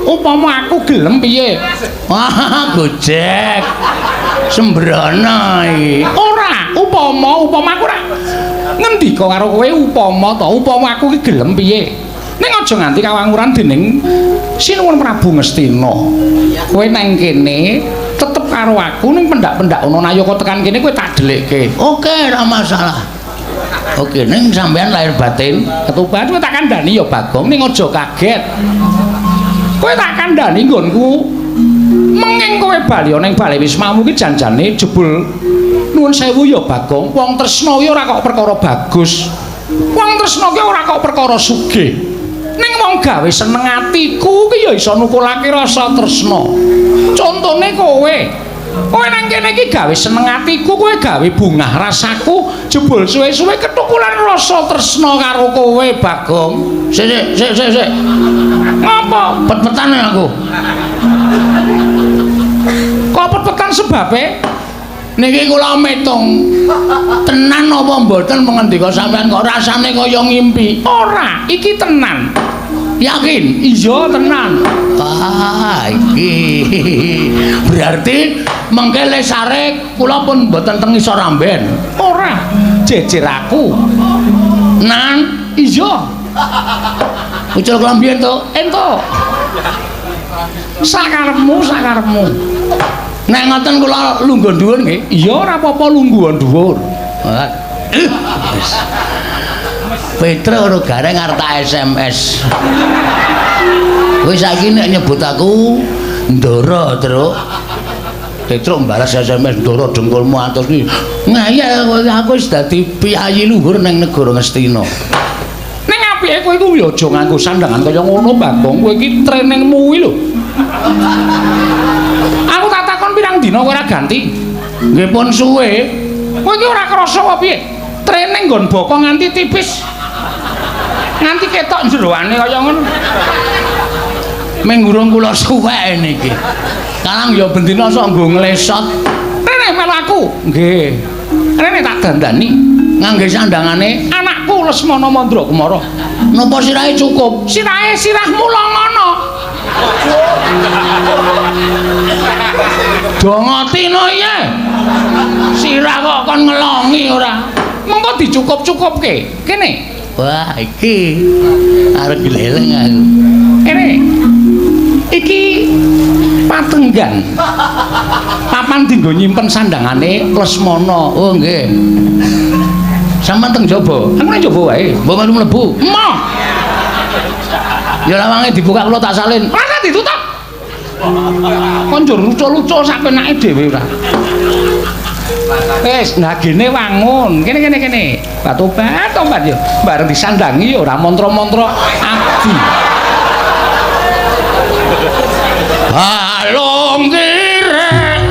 upama aku gelem piye? Wah, gojek. Sembrono iki. Ora, upama aku ora ngendika karo kowe upama to, upama aku iki gelem piye? Ning aja nganti kawanguran dening Sinuwun Prabu Ngastina. Kowe nang kene tetep karo aku ning pendak-pendak ana nayaka tekan kene kowe tak dhelikke. Oke, ora masalah. Oke, ning sampean lahir batin, ketuban kowe tak kandhani ya Bagong, ning aja kaget. Kowe tak kandhani nggonku menging kowe bali ana ing bale wismamu ki janjane jebul nuwun sewu ya Bagong, wong tresna ki ora kok perkara bagus. Wong tresna ki ora kok perkara sugih. Ning wong gawe seneng atiku ki ya iso nukulake rasa tresna. Contone kowe. Kowe nang kene iki gawe seneng atiku, kowe gawe bungah rasaku, jebul suwe-suwe ketukulan rasa tresna karo kowe, Bagong. Sik sik sik sik. Ngapa? Pet-petan aku. Kok pet-petan sebabe? Niki kula metung. Tenan apa mboten pengendika sampean kok rasane kaya ngimpi? Ora, iki tenan. Yakin? Iya, tenan. Ah, iki. Berarti mengke lesare kula pun mboten teng isor amben. Ora, jejer aku. Nan, iya. Ucul klambi entuk? Entuk. Sakarepmu, sakarepmu. Nek ngoten kula lungguh dhuwur nggih. Iya, ora apa-apa lungguh dhuwur. Petro karo Gareng arep tak SMS. Kowe saiki nek nyebut aku Ndara, Truk. Petruk mbalas SMS, "Ndara dengkulmu atus kuwi." Ngeyel aku wis dadi piyayi luhur ning negara Ngastina. Ning apike kowe iku ya aja nganggo sandangan kaya ngono, Bagong. Kowe iki trainingmu kuwi lho. Aku tak takon pirang dina kowe ora ganti. Nggih pun suwe. Kowe iki ora krasa apa piye? Training nggon boko nganti tipis. Nganti ketok jeroane kaya ngono. Ming urung kula suwek niki. Kalang ya bendina sok nggo nglesot. Rene melu aku. Nggih. Rene tak dandani ngangge sandangane anakku Lesmana Mandra Kumara. Napa sirahe cukup? Sirahe sirahmu longono. Dongotino iye. Sirah kok kon ngelongi ora. Mengko dicukup-cukupke. Kene. Wah, iki arep gleleng aku. Kene. Iki patenggan. Papan dienggo nyimpen sandangane Lesmana. Oh, nggih. Sampeyan teng jaba. Aku nang jaba wae. Mbok melu mlebu. Emoh. Ya lawange dibuka kula tak salin. Ora ditutup. Kon njur lucu-lucu sak penake dhewe ora. Wis, nah gene wangun. Kene kene kene. Batobat tobat yo. Bareng disandangi yo ora mantra-mantra abdi. Balung kirek.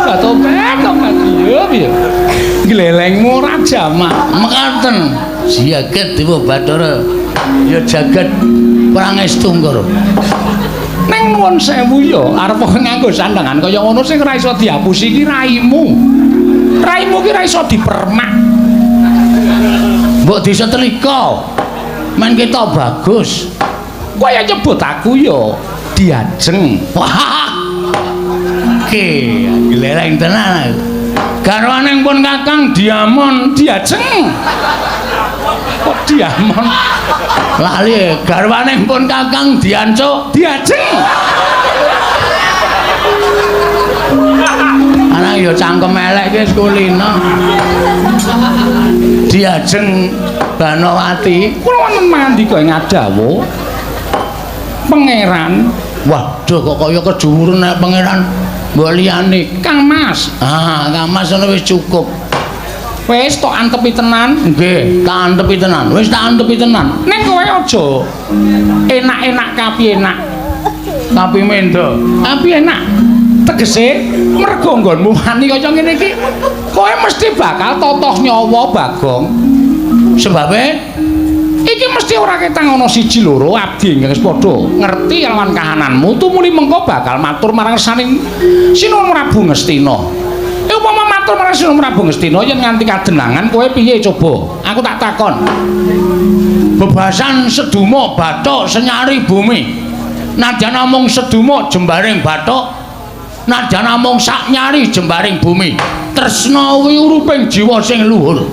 Batobat tobat yo piye. Glelengmu ora jamak. Mekaten. Jagat Dewa Bathara ya jagat Prangestu Ngara. Ning nuwun sewu ya, arep nganggo sandangan kaya ngono sing ora iso dihapusi iki raimu. Raimu ki ora iso dipermak. Mbok disetelika. Men ketok bagus. Kowe ya nyebut aku ya Diajeng. Wah. Oke, gleleng tenan aku. Garwane pun Kakang Diamon Diajeng. Kok Diamon? Lali garwane pun Kakang Diancuk Diajeng. Anak ya cangkem elek iki wis kulino. Diajeng Banowati. Kula wonten mangandika ing adawu. Pangeran. Waduh kok kaya kejuwuren nek pangeran mbok liyane. Kang Mas. Ah, Kang Mas ngono wis cukup. Wis tok antepi tenan. Nggih, tak antepi tenan. Wis tak antepi tenan. Ning kowe aja enak-enak kapi enak. Kapi mendo. Kapi enak. Tegese mergo nggonmu wani kaya ngene iki, kowe mesti bakal totoh nyawa Bagong. Sebabe iki mesti ora ketang ana siji loro abdi ingkang wis padha ngerti lawan kahananmu tumuli mengko bakal matur marang saning Sinuwun Prabu Ngastina. Upama matur marang Sinuwun Prabu Ngastina yen nganti kadenangan kowe piye coba? Aku tak takon. Bebasan sedumo bathuk senyari bumi. Nadyan namung sedumo jembaring bathuk, nadyan namung sak nyari jembaring bumi. Tresna kuwi uruping jiwa sing luhur.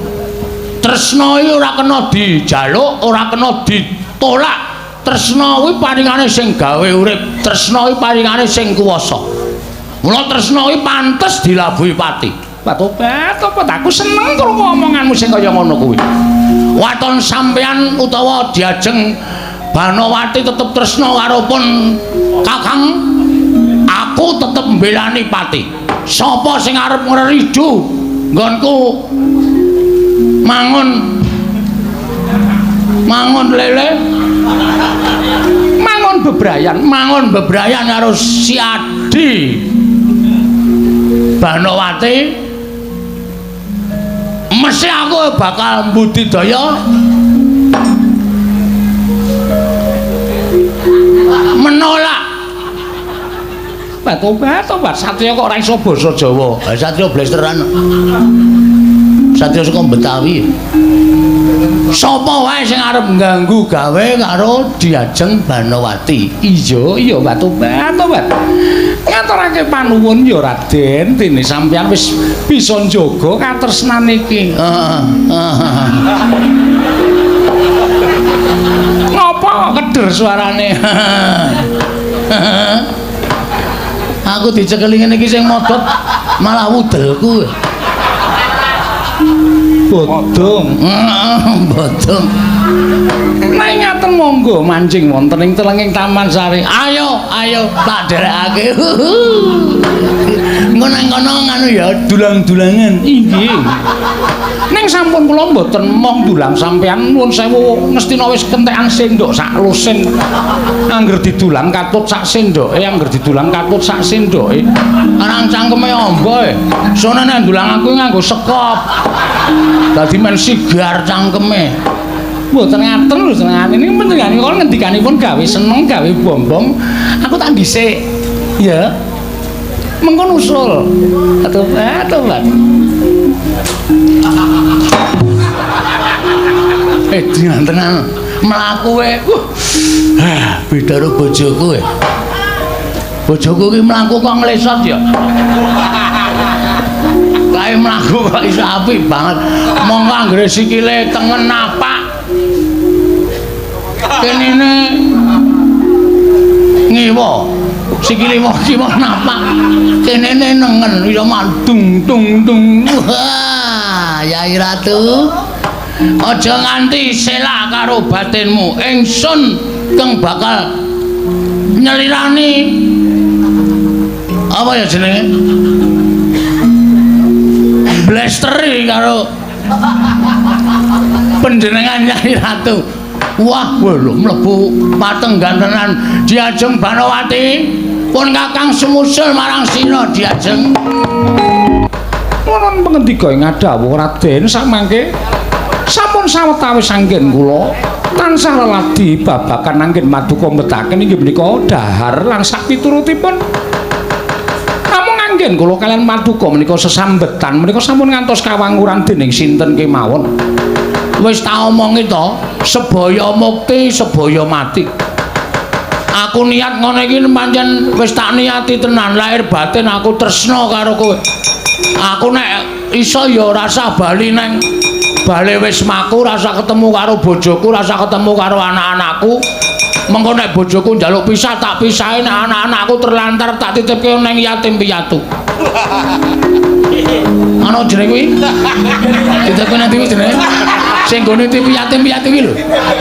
Tresna iki ora kena dijaluk, ora kena ditolak. Tresna kuwi paringane sing gawe urip, tresna kuwi paringane sing kuwasa. Mula tresna kuwi pantes dilabuhi pati. Batobat, tobat aku seneng krungu omonganmu sing kaya ngono kuwi. Waton sampeyan utawa Diajeng Banowati tetep tresna karo pun Kakang, aku tetep mbelani pati. Sapa sing arep ngreridu nggonku mangun mangun lele, mangun bebrayan, mangun bebrayan karo si Adi Banowati, mesti aku bakal mbudidaya menolak. Batobat, satria kok ora iso basa Jawa. Satria blesteran. Satria saka Betawi. Sapa wae sing arep ngganggu gawe karo Diajeng Banowati? Iya, iya Batobat, tobat. Ngaturake panuwun ya Raden, dene sampeyan wis bisa njaga katresnan iki. Heeh. Ngopo kok keder suarane? Aku dicekeli ngene iki sing modot malah wudelku. Bodong. Bodong. Nek ngaten monggo manjing wonten ing telenging Taman Sari. Ayo, ayo tak derekake. Engko nang kono nganu ya dulang-dulangan. Inggih. Ning sampun kula mboten mong dulang sampean, nuwun sewu Ngastina wis kentekan sendok sak lusin. Angger didulang katut sak sendoke, angger didulang katut sak sendoke. Arang cangkeme amba e. Sone nek ndulang aku nganggo sekop. Dadi men sigar cangkeme. Mboten ngaten lho senengane. Niki panjenengane kok ngendikanipun gawe seneng, gawe bombong. Aku tak dhisik. Ya. Mengko nusul. Atuh, Mbak. Dingan tenan. Mlaku e. Beda karo bojoku e. Bojoku ki mlaku kok nglesot ya. Kae mlaku kok iso apik banget. Monggo anggere sikile tengen napak. Kenene ngiwa. Sikile kiwa napak. Kenene nengen iso mandung tung tung. Wah, Yai Ratu. Aja nganti selak karo batinmu. Ingsun kang bakal nyelirani apa ya jenenge? Blesteri karo panjenengan Yai Ratu. Wah, lho mlebu patenggan tenan. Diajeng Banowati pun Kakang sumusul marang Sina diajeng. Wonten pangendika ing ngadhawuh Raden samangke sampun sawetawis anggen kula tansah leladi babagan anggen maduka mbetaken inggih menika dhahar lan sapiturutipun. Namung anggen kula kaliyan maduka menika sesambetan menika sampun ngantos kawanguran dening sinten kemawon. Wis tak omongi to, sebaya mukti sebaya mati. Aku niat ngono iki pancen wis tak niati tenan, lahir batin aku tresna karo kowe. Aku nek iso ya ora usah bali nang bale wis maku, rasa ketemu karo bojoku, rasa ketemu karo anak-anakku. Mengko nek bojoku njaluk pisah tak pisahi, nek anak-anakku terlantar tak titipke nang yatim piatu. Ana jenenge kuwi? Titipke nang ndi jenenge? Sing nggone titip yatim piatu kuwi lho.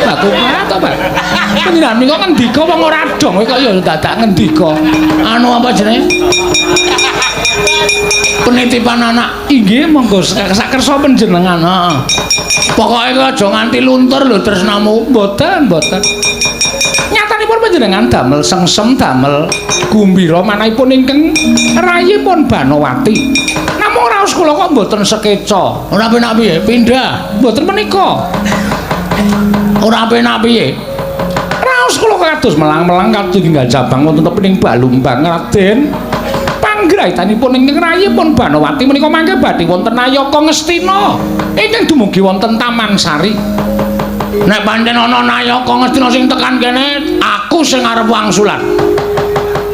Baku to, Pak. Panjenengan menika ngendika wong ora dong kowe kok ya dadak ngendika. Anu apa jenenge? Penitipan anak. Inggih monggo sakersa panjenengan. Heeh. Pokoke kowe aja nganti luntur lho tresnamu. Mboten, mboten. Nyatanipun panjenengan damel sengsem, damel gumbira manahipun ingkang rayipun Banowati. Namung raos kula kok mboten sekeca. Ora penak piye? Pindah. Mboten menika. Ora penak piye? Raos kula kados melang-melang kados tinggal jabang wonten tepining Balumbang Raden. Panggraitanipun ingkang rayipun Banowati menika mangke badhe wonten Nayaka Ngastina ingkang dumugi wonten Taman Sari. Nek pancen ana Nayaka Ngastina sing tekan kene, aku sing arep wangsulan.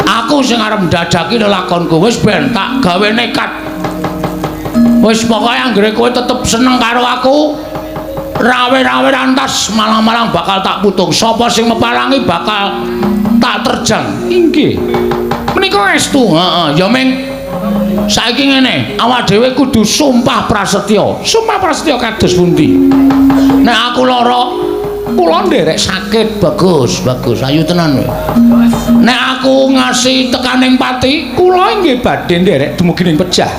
Aku sing arep ndadaki lelakonku. Wis ben tak gawe nekat. Wis pokoke anggere kowe tetep seneng karo aku, rawe-rawe rantas malang-malang bakal tak putung. Sapa sing meparangi bakal tak terjang. Inggih. Menika estu. Heeh, ya ming saiki ngene, awak dhewe kudu sumpah prasetya. Sumpah prasetya kados pundi? Nek aku lara, kula nderek sakit. Bagus, bagus. Ayu tenan kowe. Nek aku ngasih tekaning pati, kula inggih badhe nderek dumugi ning pejah.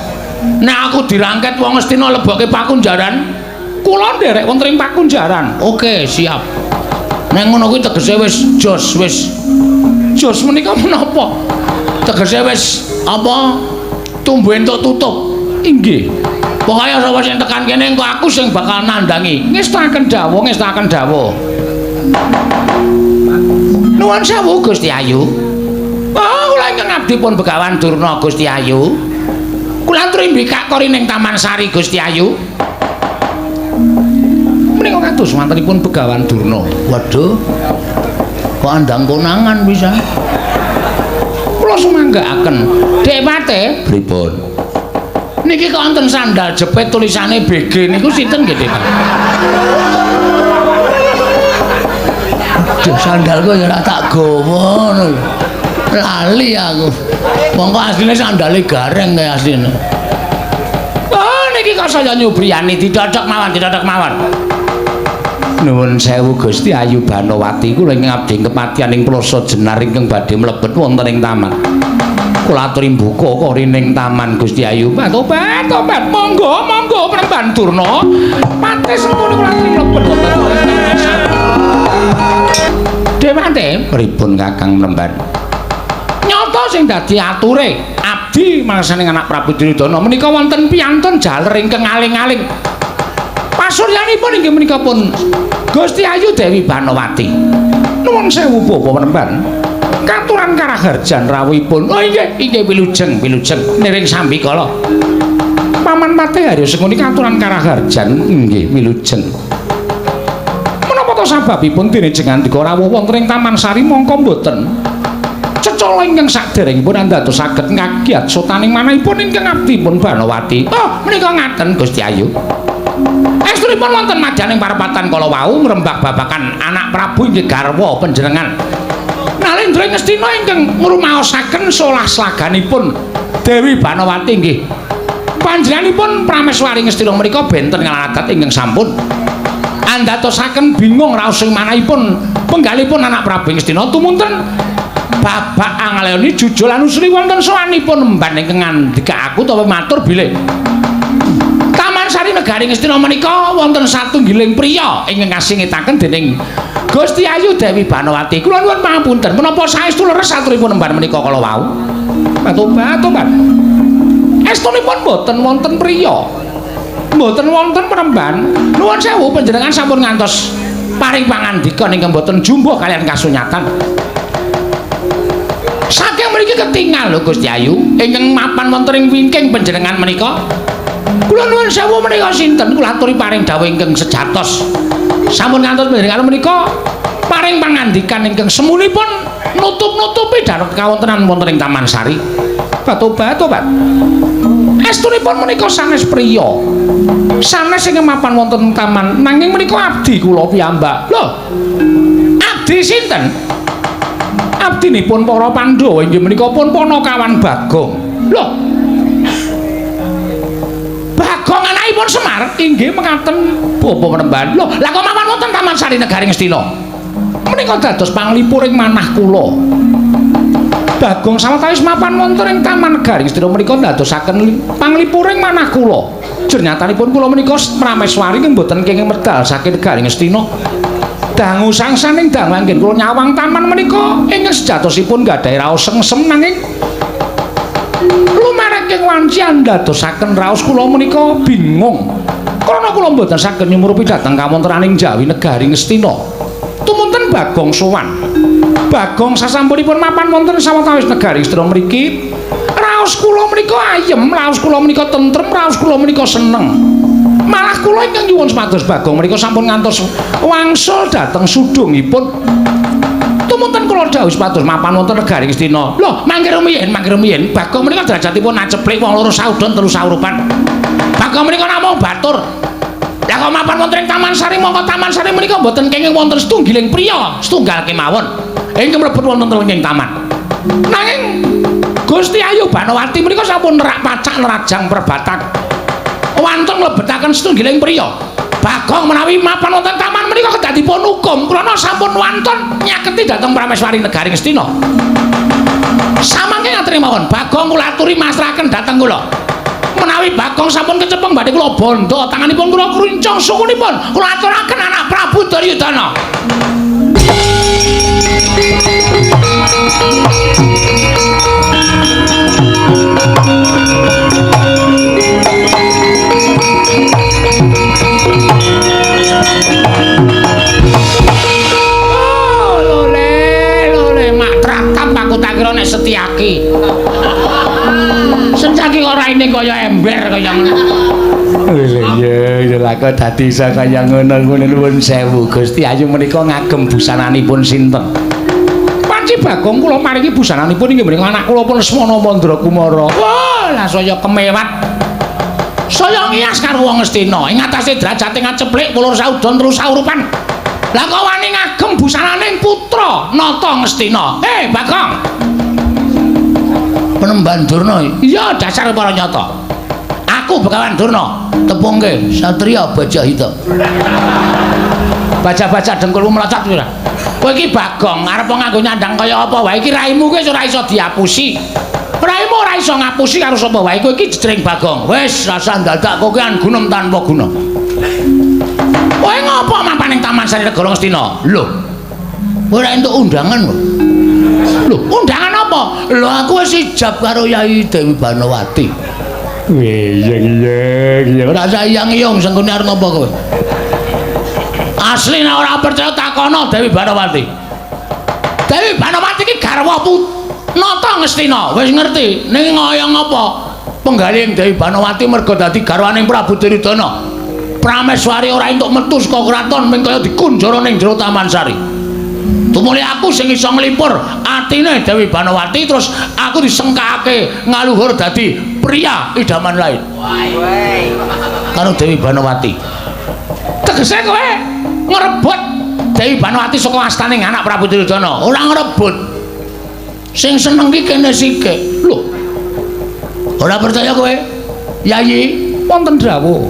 Nek aku dirangket wong Ngastina lebokke pakunjaran, kula nderek wonten ing pakunjaran. Oke, siap. Nek ngono kuwi tegese wis jos, wis. Jos menika menapa? Tegese wis apa? Tumbuh entuk tutup. Inggih. Pokoke sapa sing tekan kene engko aku sing bakal nandangi. Ngestakaken dawuh, ngestakaken dawuh. Nuwun sewu Gusti Ayu. Oh, kula ingkang abdi pun Begawan Durna Gusti Ayu. Kula aturi mbikak kori ning Taman Sari Gusti Ayu. Menika kados mantenipun Begawan Durna. Waduh. Kok andang konangan bisa. Kula sumanggaaken. Dek Pate, Pripun? Niki kok wonten sandal jepit tulisane BG niku sinten nggih, Dek? Aduh, sandalku ya ora tak gawa ngono lho. Lali aku. Mongko asline sandale gareng kaya asline. Oh, niki iki kok saya nyubriyani didodhok mawon, didodhok mawon. Nuwun sewu Gusti Ayu Banowati, kula ingkang abdi kepatihan ing Plaza Jenar ingkang badhe mlebet wonten ing taman. Kula aturi mbuka korining taman Gusti Ayu. Tobat, tobat, monggo, monggo Panembahan Durna. Pate sengkuni kula aturi mlebet wonten taman. Dewate pripun Kakang Mremban? Nyata sing dadi ature abdi mangsaning anak Prabu Duryudana menika wonten piyantun jaler ingkang aling-aling. Pasuryanipun inggih menika pun Gusti Ayu Dewi Banowati. Nuwun sewu Bapak Mremban. Katuran karaharjan rawuhipun. Oh inggih, inggih wilujeng, wilujeng niring sambikala. Paman Patih Haryo Sengkuni katuran karaharjan inggih wilujeng. Menapa to sababipun dene jengandika rawuh wonten ing Taman Sari mongko mboten? Cecala ingkang saderengipun andadosaken kagiat sotaning manahipun ingkang abdipun Banowati. Oh, menika ngaten Gusti Ayu. Estunipun wonten madyaning parepatan kala wau ngrembak babagan anak Prabu inggih garwa panjenengan. Nalendra Ngastina ingkang ngrumaosaken solah slaganipun Dewi Banowati inggih. Panjenenganipun Prameswari Ngastina menika benten ngaladat ingkang sampun andatosaken bingung raos ing manahipun penggalipun anak Prabu Ngastina tumunten babak angaleoni jujul anusri wonten sowanipun emban ingkang ngandika aku utawa matur bilih Taman Sari Negari Ngastina menika wonten satunggiling priya ingkang kasingitaken dening Gusti Ayu Dewi Banowati. Kula nuwun pangapunten menapa saestu leres aturipun emban menika kala wau? Tobat, tobat. Estunipun boten wonten priya. Mboten wonten premban. Nuwun sewu panjenengan sampun ngantos paring pangandika ingkang boten jumbuh kalian kasunyatan. Saking mriki ketingal lho Gusti Ayu ingkang mapan wonten ing wingking panjenengan menika. Kula nuwun sewu menika sinten? Kula aturi paring dawuh ingkang sejatos. Sampun ngantos panjenengan menika paring pangandikan ingkang semunipun nutup-nutupi darat kawontenan wonten ing Taman Sari. Tobat, tobat. Estunipun menika sanes priya. Sanes ingkang mapan wonten taman nanging menika abdi kula piyambak. Lho. Abdi sinten? Abdinipun para Pandhawa inggih menika pun Panakawan Bagong. Lho. Bagong anakipun Semar inggih mekaten Bapak Mremban. Lho, lah kok mapan wonten Taman Sari Negari Ngastina? Menika dados panglipuring manah kula. Bagong sawetawis mapan wonten ing Taman Negari Ngastina menika ndadosaken panglipuring manah kula. Jernyatanipun kula menika prameswari nggih mboten kenging medal saking Negari Ngastina. Dangu sangsaning dangu anggen kula nyawang taman menika ingkang sejatosipun gadhahi raos sengsem nanging lumareking wanci andadosaken raos kula menika bingung. Krana kula mboten saged nyumurupi dhateng kawontenaning Jawi Negari Ngastina. Tumunten Bagong sowan. Bagong sasampunipun mapan wonten sawetawis Negari Ngastina mriki, raos kula menika ayem, raos kula menika tentrem, raos kula menika seneng. Malah kula ingkang nyuwun supados Bagong menika sampun ngantos wangsul dhateng sudungipun. Tumunten kula dawuh supados mapan wonten Negari Ngastina. Lho, mangke rumiyin, mangke rumiyin, Bagong menika derajatipun aceplik wong loro saudon telu saurupan. Bagong menika namung batur. Lah kok mapan wonten ing Taman Sari mongko Taman Sari menika mboten kenging wonten setunggiling priya, setunggal kemawon ingkang mlebet wonten ing taman. Nanging Gusti Ayu Banowati menika sampun nerak pacak nerajang perbatang. Wantun mlebetaken setunggiling priya. Bagong menawi mapan wonten taman menika kedah dipun hukum krana sampun wantun nyaketi dhateng Prameswari Negari Ngastina. Samangke ngaturi mawon, Bagong kula aturi masrahaken dhateng kula. Menawi Bagong sampun kecepeng badhe kula bondo tanganipun kula kruncung sukunipun kula aturaken anak Prabu Duryudana. Oh, lole, lole, mak tratap aku tak kira nek Setyaki. Setyaki kok raine kaya ember kaya ngono. Lha iya, lha kok dadi iso kaya ngono ngono. Nuwun sewu Gusti Ayu menika ngagem busananipun sinten? Panci Bagong kula maringi busananipun inggih menika anak kula pun Lesmana Mandrakumara. Wah, lah saya kemewat. Saya ngiyas karo wong Ngastina ing atase derajate ngaceplik pulur saudon terus saurupan. Lah kok wani ngagem busananing putra Nata Ngastina? Hei Bagong. Panembahan Durna. Iya dasar para nyata. Aku Aku Begawan Durna, tepungke Satria Bajahita. Baca-baca dengkulmu melocot ora? Kowe iki Bagong, arep nganggo nyandang kaya apa wae iki raimu kuwi ora iso diapusi. Raimu ora iso ngapusi karo sapa wae, kowe iki jejering Bagong. Wis rasah dadak kowe ki gunem tanpa guna. Kowe ngopo mapan ning Taman Sari Negara Ngastina? Lho. Kowe ora entuk undangan kok. Lho, undangan apa? Lho aku wis ijab karo Yai Dewi Banowati. Iya iya iya ora sayang iyong sengkune arep ngopo kowe? Asli nek ora percaya takono Dewi Banowati. Dewi Banowati iki garwa Nata Ngastina, wis ngerti ning kaya ngapa penggalih Dewi Banowati merga dadi garwaning Prabu Duryudana. Prameswari ora entuk metu saka kraton ming kaya dikunjara ning jero Taman Sari. Tumuli aku sing iso nglipur atine Dewi Banowati terus aku disengkake ngaluhur dadi pria idaman lain. Karo Dewi Banowati. Tegese kowe ngrebut Dewi Banowati saka astane anak Prabu Duryudana. Ora ngrebut. Sing seneng ki kene sike. Lho. Ora percaya kowe? Yayi, wonten dawuh.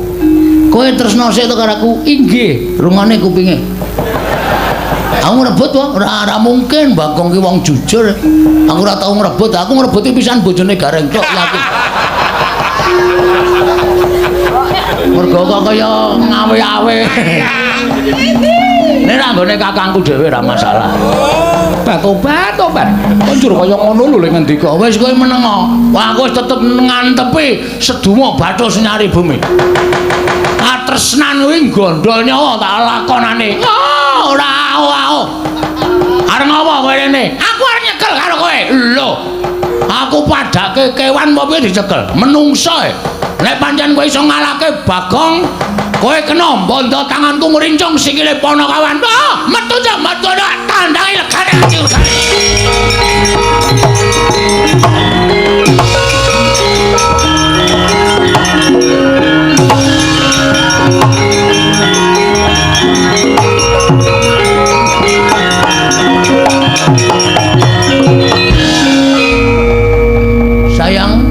Kowe tresna sik to karo aku? Inggih, rungane kupinge. Aku ngrebut wae, ora mungkin Bagong ki wong jujur. Aku ora tau ngrebut, aku ngrebuti pisan bojone Gareng tok yakin. Mergo kok kaya ngawe-awe. Nek ra nggone kakangku dhewe ora masalah. Tobat, tobat. Kok njur kaya ngono lho lek ngendika. Wis kowe meneng. Wah aku wis tetep ngantepi seduma bathuk senyari bumi. Katresnan kuwi gondol nyawa tak lakonane. Oh, ora ao-ao. Arep ngopo kowe rene? Aku arep nyekel karo kowe. Lho. Aku padake kewan apa piye dicekel? Menungso e. Nek pancen kowe iso ngalahke Bagong, kowe kena bondo tanganku ngrincung sikile Panakawan. Oh, metu ta, metu ta, tandangi legane ati legane. Sayang,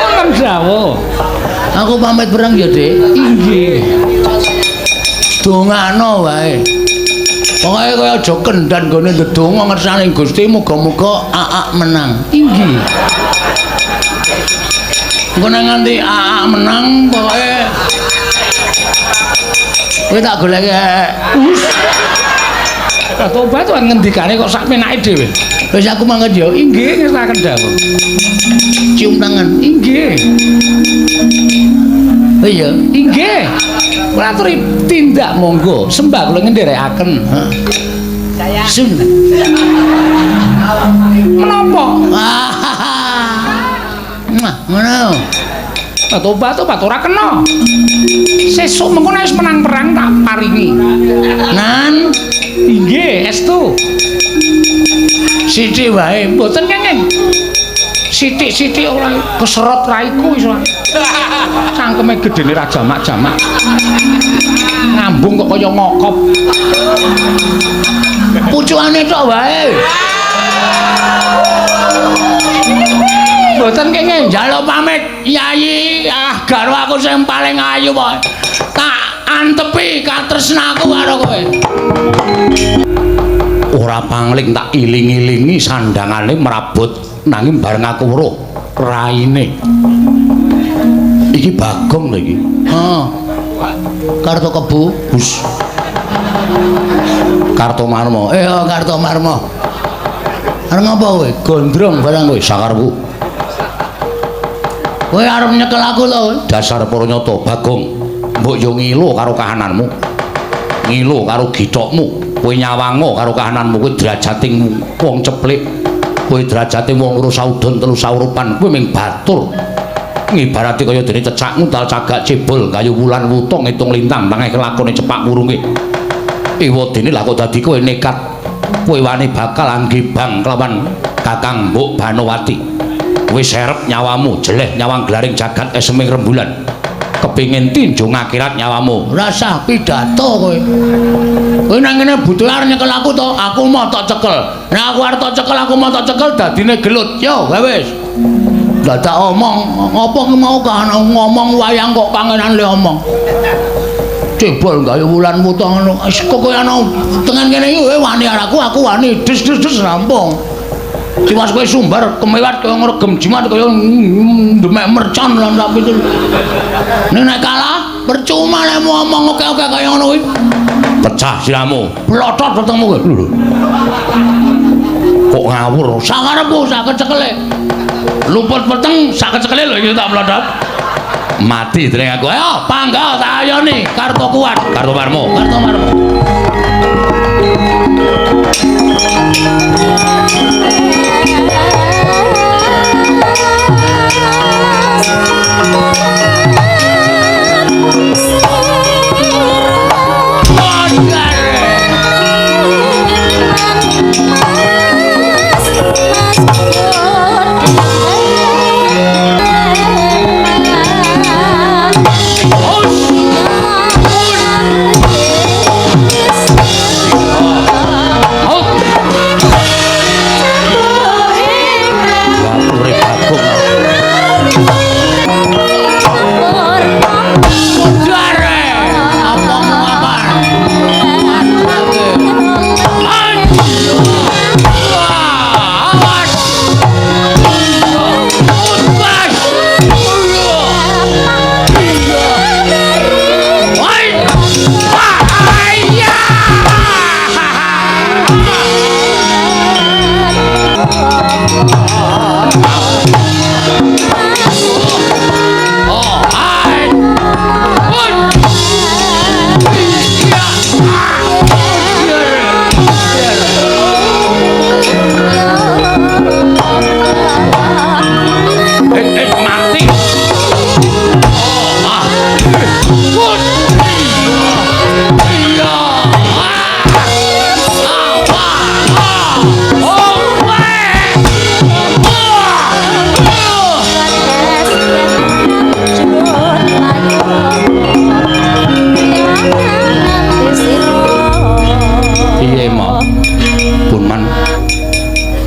wonten dawuh. Aku pamit perang ya, Dik. Inggih. Dongano wae. Pokoke kowe aja kendhan nggone ndedonga ngersane Gusti muga-muga aak menang. Inggih. Engko nek nganti aak menang pokoke kowe tak goleki. Tobat tuan ngendikane kok sak penake dhewe. Wis aku mangkat ya. Inggih ngersakaken dawuh. Cium tangan. Inggih. Oh iya, inggih. Kula aturi tindak monggo, sembah kula ngendherekaken. Heeh. Sun. Menapa? Mwah, ngono. Tobat tobat ora kena. Sesuk mengko nek wis menang perang tak paringi. Nan, inggih, estu. Sithik wae, mboten kenging. Sithik-sithik ora keserot raiku iso. Cangkeme gedene ra jamak-jamak. Ngambung kok kaya ngokop. Pucukane tok wae. Mboten kenging. Njaluk pamit, Yayi. Ah, garwa aku sing paling ayu pokoke. Tak antepi katresnaku karo kowe. Ora pangling tak iling-ilingi sandangane mrabut nanging bareng aku weruh raine. Iki Bagong lho iki. Heeh. Karto Kebu. Hus. Kartomarmo. Kartomarmo. Arep ngopo kowe? Gondrong barang kowe sakarepku. Kowe arep nyekel aku to kowe? Dasar para nyata Bagong. Mbok yo ngilo karo kahananmu. Ngilo karo githokmu. Kowe nyawango karo kahananmu kowe derajating wong ceplik. Kowe derajate wong loro saudon telu saurupan kowe ming batur. Ngibarate kaya dene cecak nguntal cagak cebol kayu wulan wuta ngitung lintang tangeh kelakone cepak wurunge. Ewadene lah kok dadi kowe nekat. Kowe wani bakal anggibang kelawan Kakang Mbok Banowati. Wis serep nyawamu jeleh nyawang glaring jagat eseming rembulan. Kepingin tinjung akhirat nyawamu. Rasah pidato kowe. Kowe nang ngene butuh arep nyekel aku to, aku mau tak cekel. Nek aku arep tak cekel, aku mau tak cekel dadine gelut. Yo, wis. Dadak omong, apa ki mau kan ngomong wayang kok kangenan le omong. Cebol gawe wulan wuta ngono. Wis kok kowe ana tengen kene iki wani karo aku wani des-des rampung. Tiwas kowe sumbar kemewat kaya ngregem jimat kaya ndemek mercon lan sak pitu. Nek kalah percuma lek ngomong oke-oke kaya ngono kuwi. Pecah siramu, plotot wetengmu kowe. Lho. Kok ngawur? Sakarepku sak kecekele. Luput weteng sak kecekele lho iki tak plotot. Mati dereng aku. Ayo panggah tak ayoni Karto kuat, Karto Marmo, Karto Marmo.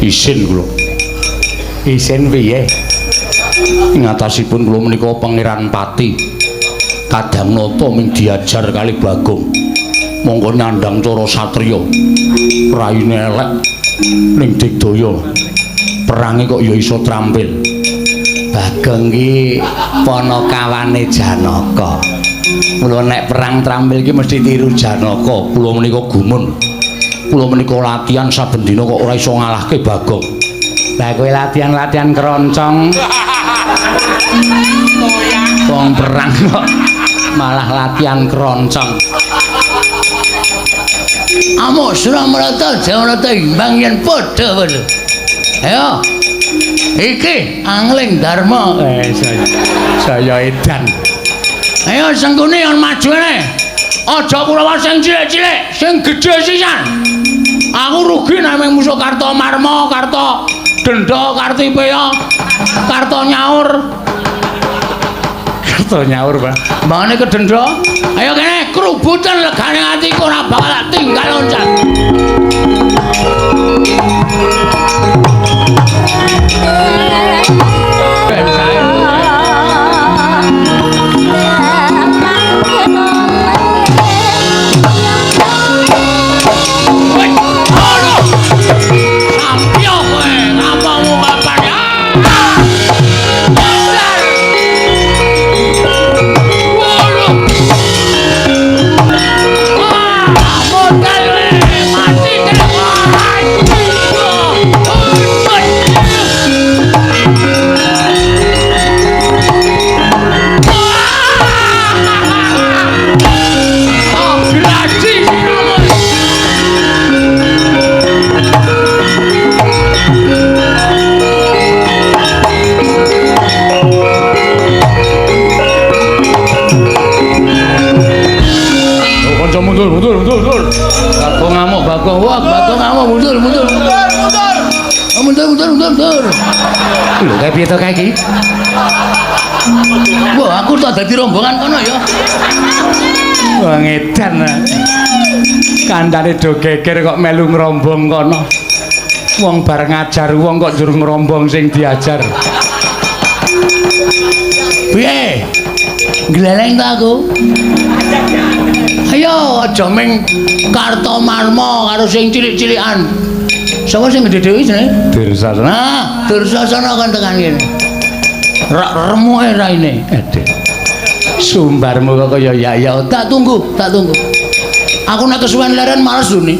Isin kula. Isin piye? Ing atasipun kula menika Pangeran Pati. Kadang nata ming diajar kali Bagong. Monggo nyandang cara satriya. Raine elek ning digdaya. Perange kok ya iso trampil. Bagong ki panakawane Janaka. Mula nek perang trampil ki mesti tiru Janaka. Kula menika gumun. Kula menika latihan saben dina kok ora iso ngalahke Bagong. Lah kowe latihan-latihan keroncong. Wong perang kok malah latihan keroncong. Amuk Suramarta Jawarata imbang yen padha padha. Ayo. Iki Angling Darma. Saya edan. Ayo Sengkuni yang maju ne. Aja Kurawa sing cilik-cilik, sing gedhe sisan. Aku rugi nek mung musuh Karto Marmo, Karto Denda, Kartipeya, Karto Nyaur. Karto Nyaur, Pak. Mbangane kedenda. Ayo kene krubutan legane atiku ora bakal tak tinggal loncat. Mundur, mundur, mundur, mundur. Bagong ngamuk, Bagong. Wah, Bagong ngamuk, mundur, mundur. Mundur, mundur. Mundur, mundur, mundur, mundur. Lho, kae piye to kae iki? Wah, aku tak dadi rombongan kono ya. Wah, ngedan. Kandhane do geger kok melu ngrombong kono. Wong bar ngajar wong kok njur ngrombong sing diajar. Gleleng ta aku. Ayo aja ming Kartomarma karo sing cilik-cilikan. Sapa sing gedhe dhewe jenenge? Dursasana. Nah, Dursasana kon tekan kene. Rak remuke raine. Aduh. Sumbarmu kok kaya ya ya. Tak tunggu, tak tunggu. Aku nek kesuwen leren males lho ni.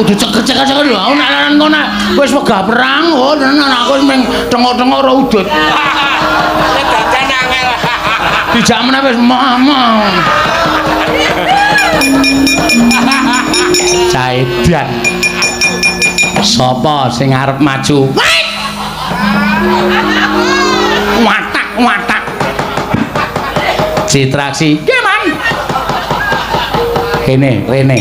Kudu ceket-ceket lho. Aku nek leren kono wis wegah perang, oh tenan aku wis ming tengok-tengok ora udut. Dadan angel. Dijak meneh wis mama. Caedan. Sapa sing arep maju? Watak watak. Citraksi. Nggih, Man. Kene, rene.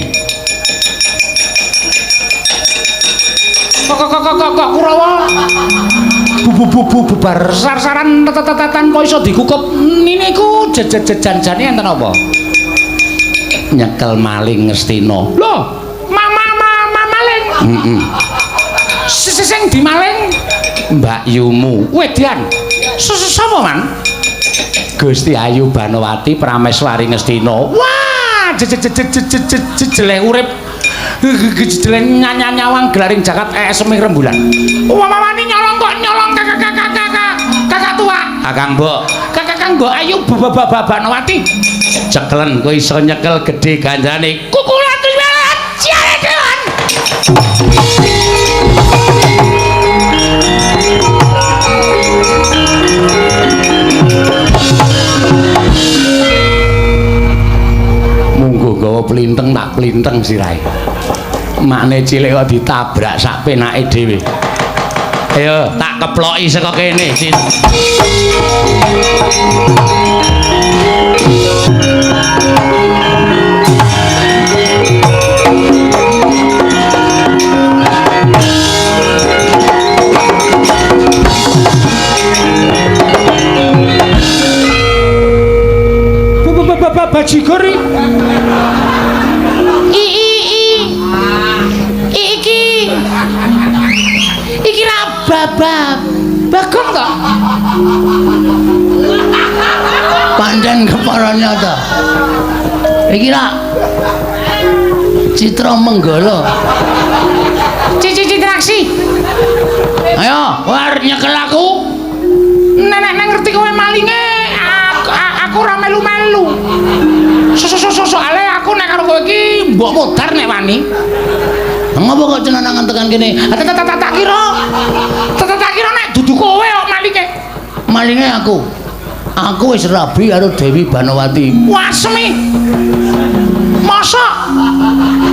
Kok kok kok kok Kurawa. Bu bubar sar-saran tetetatan kok iso dikukup niku jejejan-jane enten apa? Nyekel maling Ngastina. Lho, mama maling. Heeh. Sing dimaling Mbak Yumu. Wedan. Sapa, Man? Gusti Ayu Banowati Prameswari Ngastina. Wah, jeleh urip. Jeleh nyawang gelaring jagat esem ing rembulan. Wamawani nyolong kok nyolong kakak tua. Kakang Mbok. Kakang Mbok Ayu Banowati. Cekelen kowe iso nyekel gedhe ganjane. Kukulan ciare dewan. Munggo gawa plinteng tak plinteng sirahe. Makne cilik kok ditabrak sak penake dhewe. Ayo tak keploki saka kene. Bajigur iki iki ra babab Bagong to Pancen kepara nyata. Iki ra Citra Menggala. Cici Citraksi. Ayo, war nyekel aku. Nek ngerti kowe malinge, aku ora melu-melu. Soale aku nek karo kowe iki mbok modar nek wani. Ngopo kok cenanangan tekan kene? Tak kira. Tak kira nek dudu kowe kok malinge. Malinge aku. Aku wis rabi karo Dewi Banowati. Wasmi. Mosok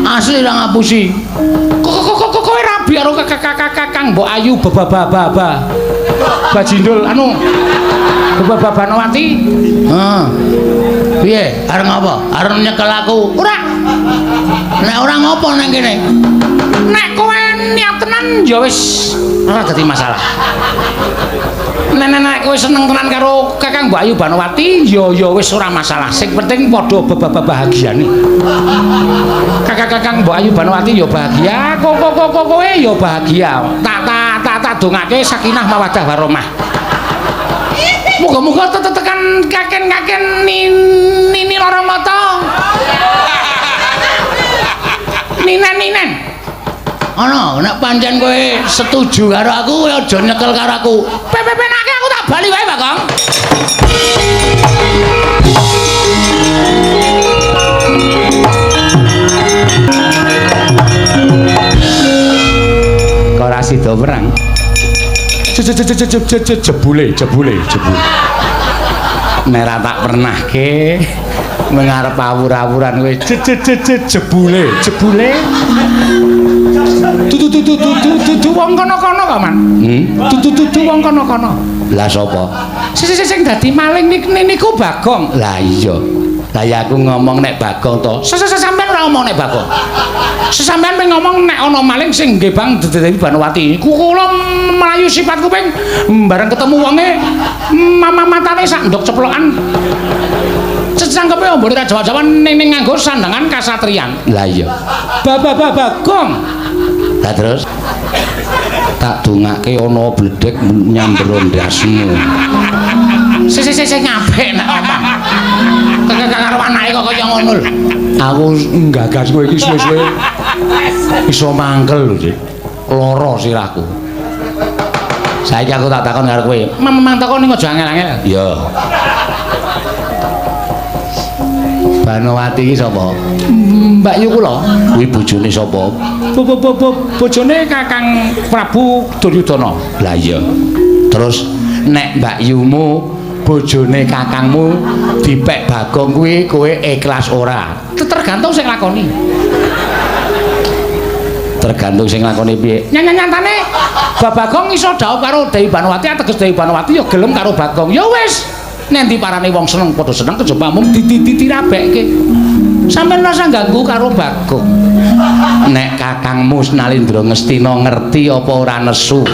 asli ra ngapusi. Kok kowe rabi karo Kakang Mbok Ayu bababa. Bajindul anu Bababa Banowati. Heeh. Piye? Arep ngapa? Arep nyekel aku? Ora. Nek ora ngopo nang kene? Nek kowe niat tenan ya wis ora dadi masalah. Nek kowe seneng tenan karo Kakang Mbok Ayu Banowati ya ya wis ora masalah. Sing penting padha bahagiane. Kakang Mbok Ayu Banowati ya bahagia, kowe ya bahagia. Tak dongake sakinah mawaddah warahmah. Muga-muga tetekan kaken-kaken nini lara mata. Ninen-ninen. Ana, nek pancen kowe setuju karo aku, kowe aja nyekel karo aku. Pepenake aku tak bali wae, Bagong. Kok ora sida perang? Jebule, jebule, jebule. Nek ra tak pernahke mengarep awur-awuran kowe jebule, jebule. Dudu wong kono-kono kok, Man. Dudu wong kono-kono. Lah sapa? Sing dadi maling niku Bagong. Lah iya. Lah ya aku ngomong nek Bagong to. Sampeyan ora ngomong nek Bagong. Sampeyan ping ngomong nek ana maling sing nggih Bang Dewi Banowati. Kula mlayu sifat kuping bareng ketemu wonge mama matane sak ndok ceplokan. Cangkeme ombone ra Jawa-Jawa ning nganggo sandangan kasatriyan. Lah iya. Bagong. Lah terus tak dongake ana bledek nyamber ndasmu. Sik ngapik nek ngomong. Karo anake kok kaya ngono lho. Aku nggagas kowe iki suwe-suwe iso mangkel lho, Dik. Lara sirahku. Saiki aku tak takon karo kowe. Memang takon ning aja angel-angel. Iya. Banowati iki sapa? Mbak Yu kula. Kuwi bojone sapa? Bojone Kakang Prabu Duryudana. Lah iya. Terus nek Mbak Yumu bojone kakangmu dipek Bagong kuwi kowe ikhlas ora? Tergantung sing lakoni. Tergantung sing lakoni piye? Nyatane Bagong iso dhaup karo Dewi Banowati, ateges Dewi Banowati ya gelem karo Bagong. Ya wis, nek ndi parane wong seneng padha seneng kejaba mung ditirabekke. Sampeyan rasa ganggu karo Bagong. Nek kakangmu Nalindra Ngastina ngerti apa ora nesu?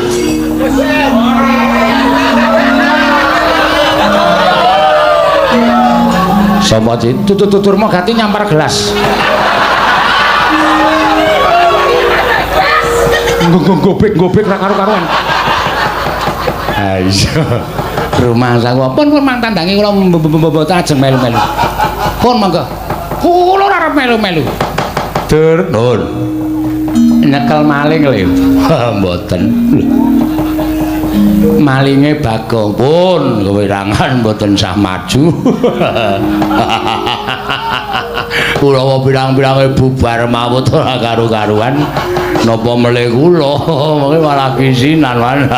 Sapa Cit? Tutur Durma Gati nyampar gelas. Gobek-gobek ra karo-karuan. Ha iya. Rumangsaku pun pun mang tandangi kula mboten ajeng melu-melu. Pun monggo. Kula ora arep melu-melu. Dur, nun. Nyekel maling lho. Mboten. Malinge Bagong pun kewirangan mboten sah maju. Kula pirang-pirange bubar mawut ora karu-karuan. Napa melih kula mengke malah kisinan wan.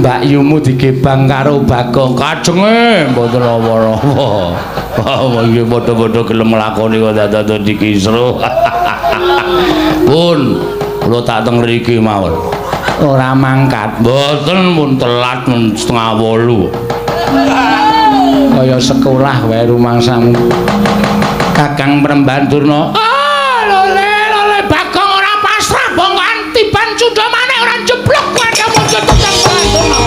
Mbak Yumu digebang karo Bagong kajenge mboten napa-napa. Iki padha-padha gelem nglakoni kok dadak dikisruh. Pun kula tak teng mriki mawon. Ora mangkat. Mboten mun telat mun 7:30. Kaya sekolah wae rumangsamu. Kakang Premban Durna. Ah, lole lole Bagong ora pasrah bongkoan tiban cundha maneh ora jeblok wae muncul Kakang Durna.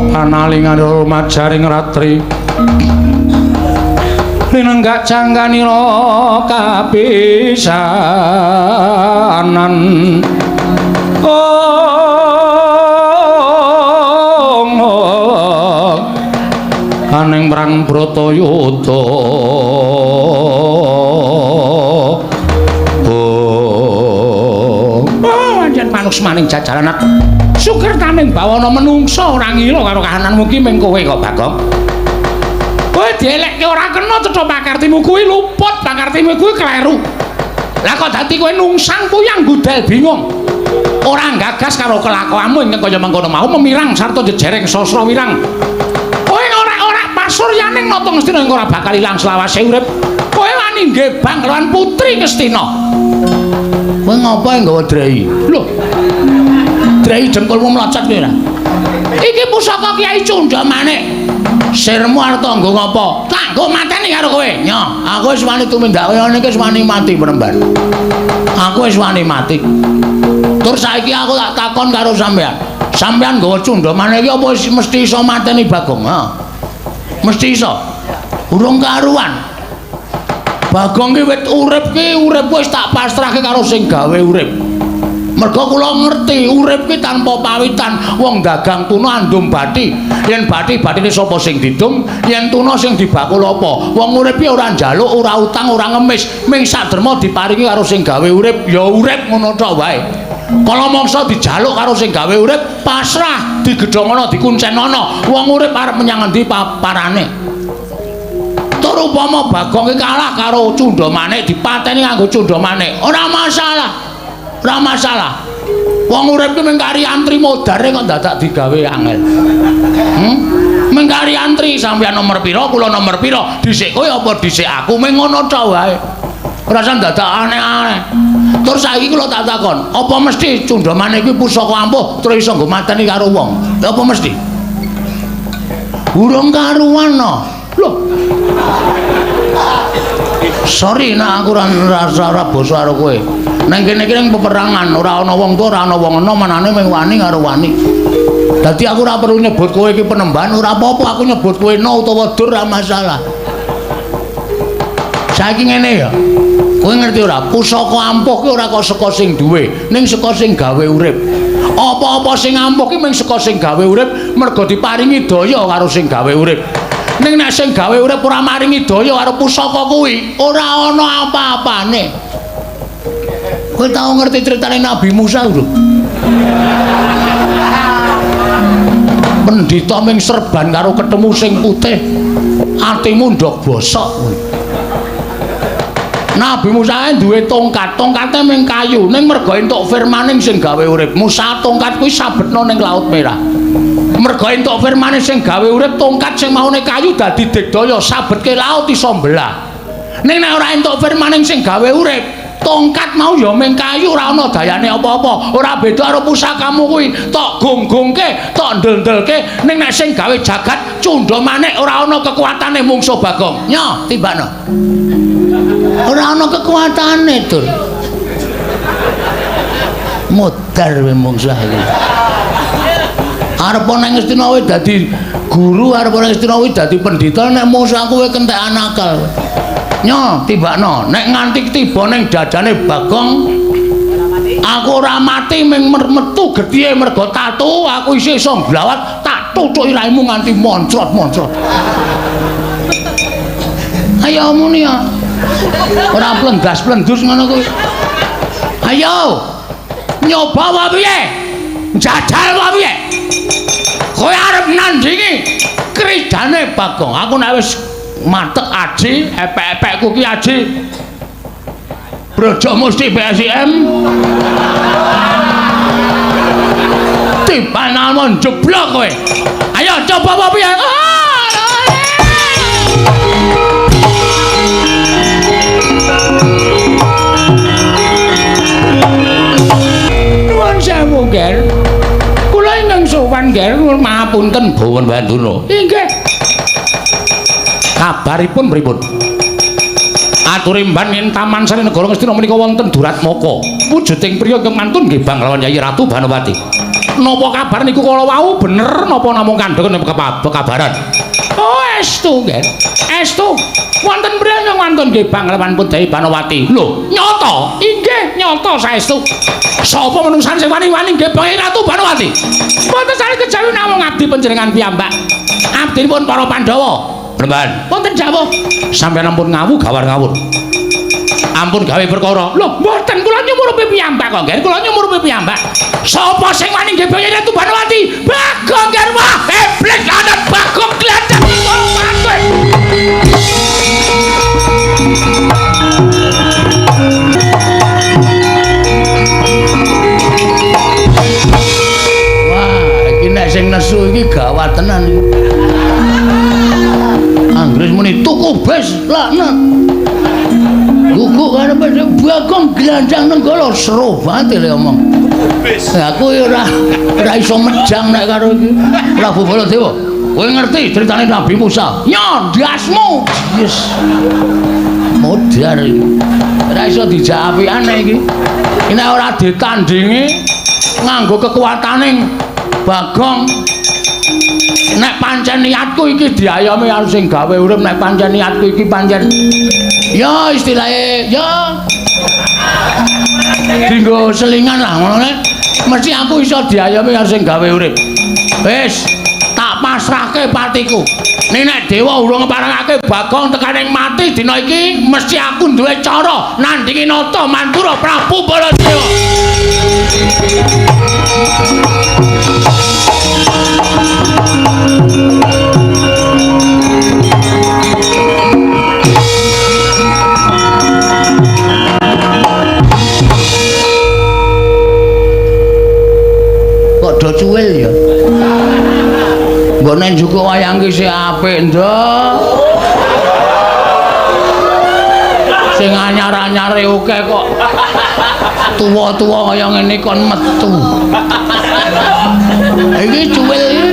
Panalingan rumajaring ratri linenggak jangkanira kapisanan. Ong aning perang Bratayuda. Oh, anjen manusmaning jajaran sukertaning bawana menungsa ora ngila karo kahananmu ki ming kowe kok Bagong. Kowe dielekke ora kena cetha pakartimu kuwi luput, pakartimu kuwi kleru. Lah kok dadi kowe nungsang puyang budal bingung. Ora gagas karo kelakuanmu ingkang kaya mengkono mau memirang sarta jejereng sasra wirang. Kowe ora-ora pasuryaning nata Ngastina ing ora bakal ilang selawase urip. Kowe wani ngebang lawan putri Ngastina. Kowe ngopo nggawa drei? Lho. Drei dengkulmu mlocot kowe ora? Iki pusaka Kyai Cundha Manik. Sirmu arep nggo ngopo? Tak nggo mateni karo kowe. Nyoh, aku wis wani tumindak kaya ngene iki wis wani mati Premban. Aku wis wani mati. Tur saiki aku tak takon karo sampean. Sampean nggawa Cundha Manik iki apa mesti iso mateni Bagong? Ha. Mesti iso. Urung karuan. Bagong ki wit urip ki urip wis tak pasrahke karo sing gawe urip. Mergo kula ngerti urip ki tanpa pawitan, wong dagang tuna andum bathi. Yen bathi bathine sapa sing didum, yen tuna sing dibakul apa? Wong urip ki ora njaluk, ora utang, ora ngemis, ming saderma diparingi karo sing gawe urip, ya urip ngono tok wae. Kala mangsa dijaluk karo sing gawe urip, pasrah, digedhongono, dikuncenono. Wong urip arep menyang endi paparane? Tur upama Bagong ki kalah karo Cundha Manik, dipateni nganggo Cundha Manik, ora masalah. Ora masalah. Wong urip ki mung kari antri modare kok dadak digawe angel. Mung kari antri sampeyan nomor pira, kula nomor pira, dhisik kowe apa dhisik aku, mung ngono tok wae. Ora usah dadak aneh-aneh. Terus saiki kula tak takon, apa mesti Cundha Manik kuwi pusaka ampuh terus iso nggo mateni karo wong? Apa mesti? Urung karuan no. Loh. Sorry nek aku ora basa karo kowe. Nang kene iki ning peperangan ora ana wong tuwa, ora ana wong enom, anane mung wani karo wani. Dadi aku ora perlu nyebut kowe iki penemban, ora apa-apa aku nyebut kowe no utawa dur ora masalah. Saiki ngene ya. Kowe ngerti ora? Pusaka ampuh ki ora kok saka sing duwe, ning saka sing gawe urip. Apa-apa sing ampuh ki mung saka sing gawe urip, mergo diparingi daya karo sing gawe urip. Ning nek sing gawe urip ora maringi daya karo pusaka kuwi, ora ana apa-apane. Kowe tau ngerti critane Nabi Musa lho? Pendhita ming serban karo ketemu sing putih, atimu ndok bosok kowe. Nabi Musa duwe tongkat, tongkate ming kayu, ning mergo entuk firmaning sing gawe urip. Musa tongkat kuwi sabetno ning Laut Merah. Mergo entuk firmane sing gawe urip, tongkat sing maune kayu dadi digdaya, sabetke laut iso mbelah. Ning nek ora entuk firmaning sing gawe urip, tongkat mau ya ming kayu, ora ana dayane apa-apa. Ora beda karo pusakamu kuwi, tok gonggongke, tok ndel-ndelke, ning nek sing gawe jagat cundha manik ora ana kekuatane mungsuh Bagong. Nyo, tibakno. Ora ana kekuatane, Dur. Modar kowe mungsuh iki. Arep nang Ngastina kowe dadi guru, arep nang Ngastina kowe dadi pendhita, nek mungsuh aku kowe kentekan akal. Nyo, tibakno. Nek nganti tiba ning dadane Bagong, aku ora mati ming metu getihe mergo tatu, aku isih iso nglawat, tak tutuki raimu nganti moncrot-moncrot. Ayo muni ya. Ora plendas-plendus ngono kuwi. Ayo. Nyoba wae piye? Jajal wae piye? Kowe arep nandingi kridane Bagong. Aku nek wis matek aji, epek-epekku ki aji. Brojo Musti PSIM. Tiban jeblok kowe. Ayo coba wae piye? Nuwun sewu, Ger. Kula ingkang sowan, Ger, mahapunten Bawan Banduna. Inggih. Kabaripun pripun? Aturimban ing Taman Sari Negara Ngastina menika wonten Duratmaka. Wujuding priya ingkang mantun nggih bang lawan Yayi Ratu Banowati. Napa kabar niku kala wau bener napa namung kandhane kekabaran? Oh, estu, Ger. Estu. Wonten priya ingkang mantun nggih bang lawan Putri Banowati. Lho, nyata? Inggih, nyata saestu. Sapa menungsan sing wani-wani nggih bang Ratu Banowati? Mboten sane kejawi namung abdi panjenengan piyambak. Abdinipun para Pandhawa. Remban. Wonten dawuh. Sampeyan ampun ngawu gawar ngawur. Ampun gawe perkara. Lho, mboten kula nyumurupi piyambak kok, Ger. Kula nyumurupi piyambak. Sapa sing wani nggih bang Ratu Banowati? Bagong, Ger. Wah, iblis lanang Bagong glandhak mati. Wah, iki nek sing nesu iki gawat tenan iki. Anggris muni tuku bes laknat. Guguk karepe Bagong glandang Nenggala seru banget le omong. Bes. Aku ya ora iso mejang nek karo iki. Prabu Baladewa, kowe ngerti critane Nabi Musa? Nyo, ndasmu. Yes. Modar iki. Ora iso dijak apian nek iki. Nek ora ditandingi nganggo kekuatane Bagong. Nek pancen niatku iki diayomi karo sing gawe urip, nek pancen niatku iki pancen ya istilahnya ya dinggo selingan lah ngono nek mesti aku iso diayomi karo sing gawe urip. Wis tak pasrahke patiku. Nek dewa urung ngeparengake Bagong tekaning mati dina iki mesti aku duwe cara nandingi nata Mantura Prabu Baladewa. Kok do cuwil ya? Mbok nek njukuk wayang ki sik apik, Nduk. Sing anyar-anyare akeh kok tuwa-tuwa kaya ngene kon metu. Iki cuwil iki.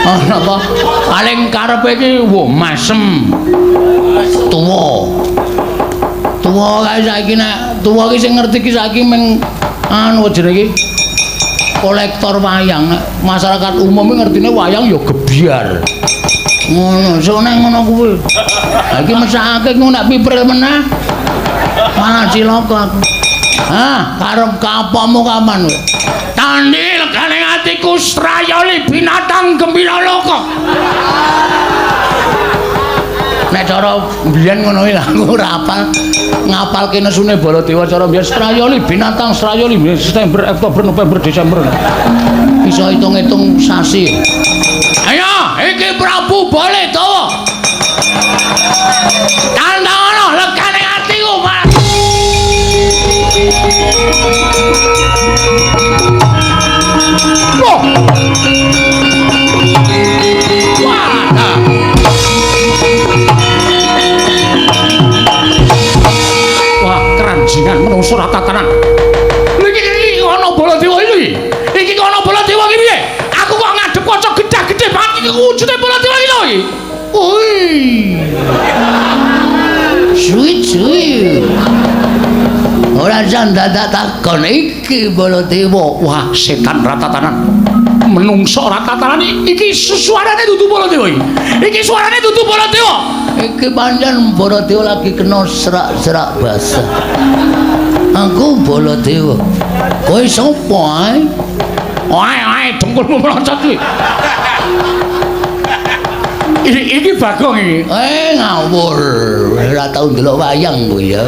Ana apa? Paling karepe iki wah masem. Tuwa. Tuwa kae saiki nek tuwa iki sing ngerti iki saiki mung anu jenenge iki kolektor wayang. Nek masyarakat umum iki ngertine wayang ya gebyar. Ngono, sok nek ngono kuwi. Ha iki mesakake ku nek pipril meneh malah cilaka aku. Hah, karep kapamu kapan kowe? Tandi legane atiku srayoli binatang gembira loka. Nek cara mbiyen ngono kuwi aku ora hafal. Ngapalke nesune Baladewa cara mbiyen srayoli binatang srayoli September, Oktober, November, Desember. Iso hitung-hitung sasi. Ayo, iki Prabu Baladewa. Tandang legane atiku, Mas. Wah. Wah. Wah, keranjingan menungso ora tatanan. Lha iki iki ana Baladewa iki. Iki kok ana Baladewa iki piye? Aku kok ngadep kaca gedhe-gedhe banget iki wujude Baladewa iki lho iki. Oi. Suwi suwi. Ora jan dadak takon iki Baladewa. Wah, setan ratatanan. Menungso ratatanan iki suarane dudu Baladewa iki. Iki suarane dudu Baladewa. Iki pancen Baladewa lagi kena serak-serak basah. Aku Baladewa. Kowe sapa ae? Oe oe dengkulmu melocot kuwi. Iki Bagong iki. Eh ngawur. Ora tau ndelok wayang kowe ya.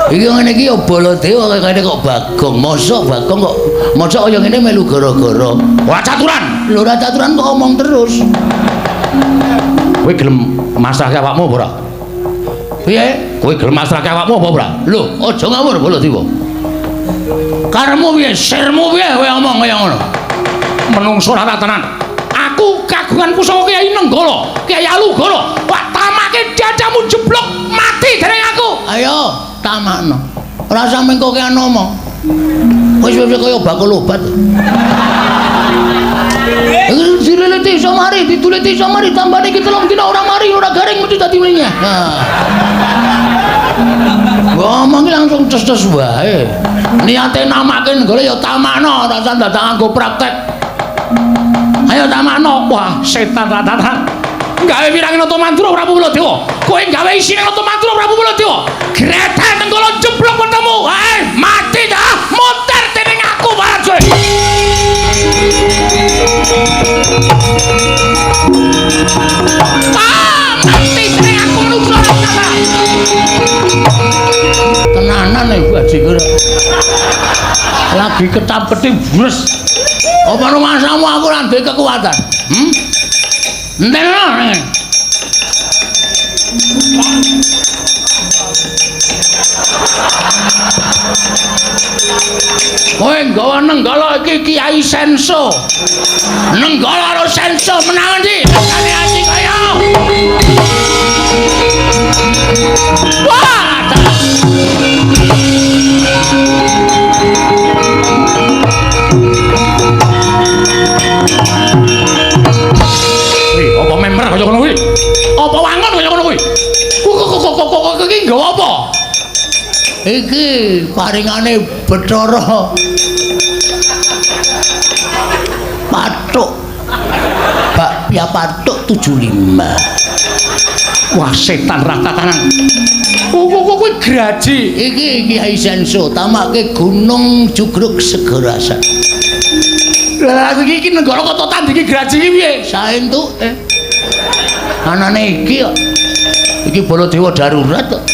Iki ngene iki ya Baladewa kaya kok Bagong. Mosok Bagong kok mosok kaya ngene melu gara-gara. Ora caturan. Lho ora caturan kok omong terus. Kowe gelem masrahke awakmu apa ora? Piye? Kowe gelem masrahke awakmu apa ora? Lho, aja ngawur Baladewa. Karepmu piye? Sirmu piye kowe omong kaya ngono? Menungso ora tenan. Aku kagungan pusaka Kyai Nenggala, Kyai Alugoro. Wah, tamake dadamu jeblok mati dening aku. Ayo, tamakno. Ora usah mengko kokean omong. Wis wis kaya bakul obat. Iki dileleti iso mari, dituleti iso mari, tambane iki 3 dina ora mari, ora garing mesti dadi mlinyah. Nah. Ngomong iki langsung ces-ces wae. Niate namake Nenggala ya tamakno, ora usah dadak nganggo praktek. Ayo tamakno. Wah, setan ratatan. Gawe wirangin Nata Mandura Prabu Baladewa. Kowe gawe isine Nata Mandura Prabu Baladewa. Gretel Nenggala jeblok wetemu. Hae, mati dah, muter dening aku Baladewa. Ah, mati dening aku menungso ratatan. Tenanan e bajigur. Lagi ketap-ketip bres. Apa rumasamu aku ora duwe kekuatan? Entenono. Kowe nggawa Nenggala iki Kyai Senso. Nenggala karo Senso menang endi? Rasane ati kaya. Wah! Wih, apa member kaya ngono kuwi? Apa wangun kaya ngono kuwi? Kok iki nggawa apa? Iki paringane Bathara Pathuk. Bakpia Pathuk 75. Wah, setan ratatanan. Kok kuwi graji. Iki Kyai Senso tamake Gunung Jugruk Segarasan. Lah iki iki nenggara kota tandingi graji iki piye? Saentuke. Anane iki kok. Iki Baladewa darurat kok.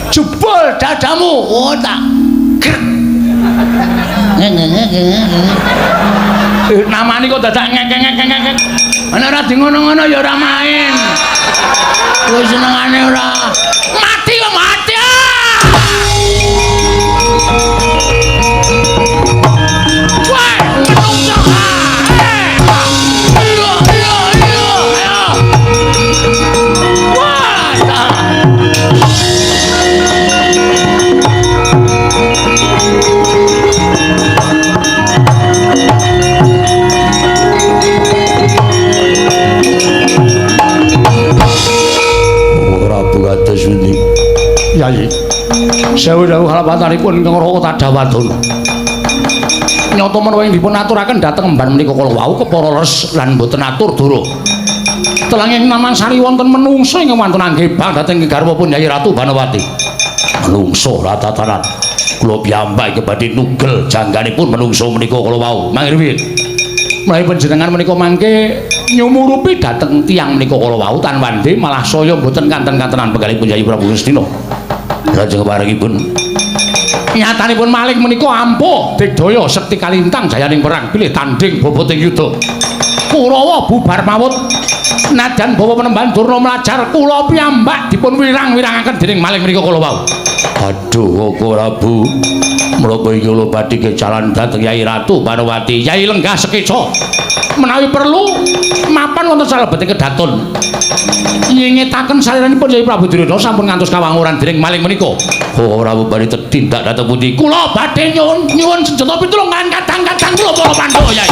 Jebol dadamu. Oh tak. Namane kok dadak ngek-ngek-ngek. Ana ora di ngono-ngono ya ora main. Kowe senengane ora. Mati kok mati. Wah, menungso. Iya, iya, iya, ayo. Wah, Sewu-sewu kalapatanipun ingkang Raka Tadawadana. Nyata menawa ing dipun aturaken dhateng emban menika kala wau kepara leres lan boten atur dura. Telanging Namansari wonten menungsa ingkang wantun anggebang dhateng garwapun Yayi Ratu Banowati. Menungsa ratatanan. Kula piyambak iki badhe nugel jangganipun menungsa menika kala wau. Mangke menawi panjenengan menika mangke nyumurupi dhateng tiyang menika kala wau tan wande malah saya boten kanten-kantenan penggalipun Yayi Prabu Ngastina. Lajeng parengipun nyatanipun maling menika ampuh digdaya sekti kalintang jayaning perang bilih tandhing boboting yuda. Kurawa bubar mawut nadyan bawa penemban Durna mlajar kula piyambak dipun wirang-wirangaken dening maling menika kala wau. Aduh Koko Prabu, menapa iki kula badhe kejalan dhateng Yai Ratu Banowati. Yai lenggah sekeca. Menawi perlu mapan wonten salebeting kedaton. Nyingetaken saliranipun Yai Prabu Duryudana sampun ngantos kawanguran dening maling menika. Koko Prabu badhe tetindak dhateng pundi? Kula badhe nyuwun senjata pitulung kan kadang-kadang kula para Pandhawa Yai.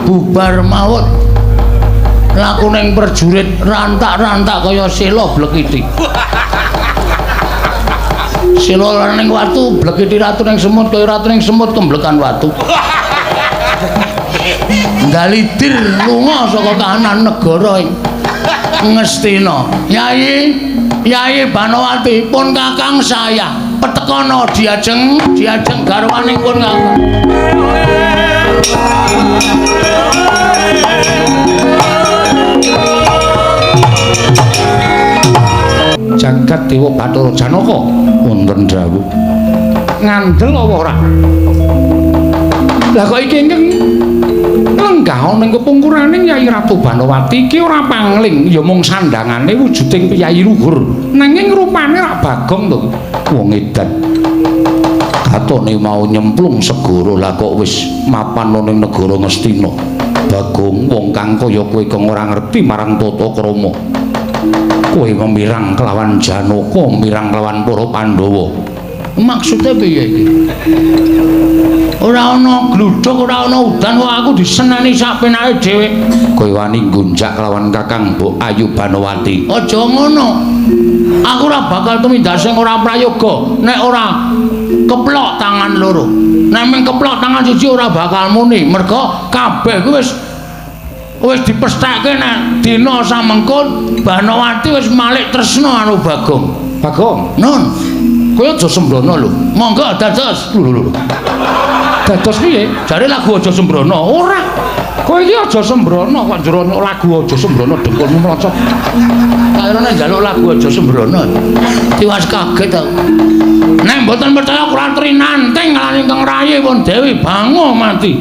Bubar mawut laku ning prajurit rantak-rantak kaya sela blekiti. Sela ning watu blekiti ratu ning semut kaya ratu ning semut kemblekan watu. Ndalidir lunga saka kahanan negara ing Ngastina. Yai, Yai Banowati pun kakang saya petekono diajeng garwaning pun kakang. Jagat Dewa Bathara Janaka wonten dawuh. Ngandel apa ora? Lah kok iki ingkang lenggah ana ing kepungkurane Yai Ratu Banowati iki ora pangling, ya mung sandangane wujuding piyayi luhur. Nanging rupane rak Bagong to. Wong edan. Katone mau nyemplung segara lah kok wis mapan ana ing negara Ngastina. Bagong wong kang kaya kowe kang ora ngerti marang tata krama. Kowe memirang kelawan Janaka, mirang kelawan para Pandhawa. Maksude piye iki? Ora ana gludhug, ora ana udan kok aku diseneni sak penake dhewe. Kowe wani nggonjak kelawan Kakang Mbok Ayu Banowati. Aja ngono. Aku ora bakal tumindak sing ora prayoga nek ora keplok tangan loro. Nek mung keplok tangan siji ora bakal muni, merga kabeh kuwi wis dipestheke nek dina samengko Banowati wis malik tresna karo Bagong. Bagong, nun. Kowe aja sembrono lho. Monggo dados. Lho lho lho. Dados piye? Jare lagu aja sembrono. Ora. Kowe iki aja sembrono kok njero lagu aja sembrono dengkulmu mlocot. Kairane njaluk lagu aja sembrono. Tiwas kaget aku. Nek mboten percaya kula trinanting lan ingkang rayi pun Dewi Bango mati.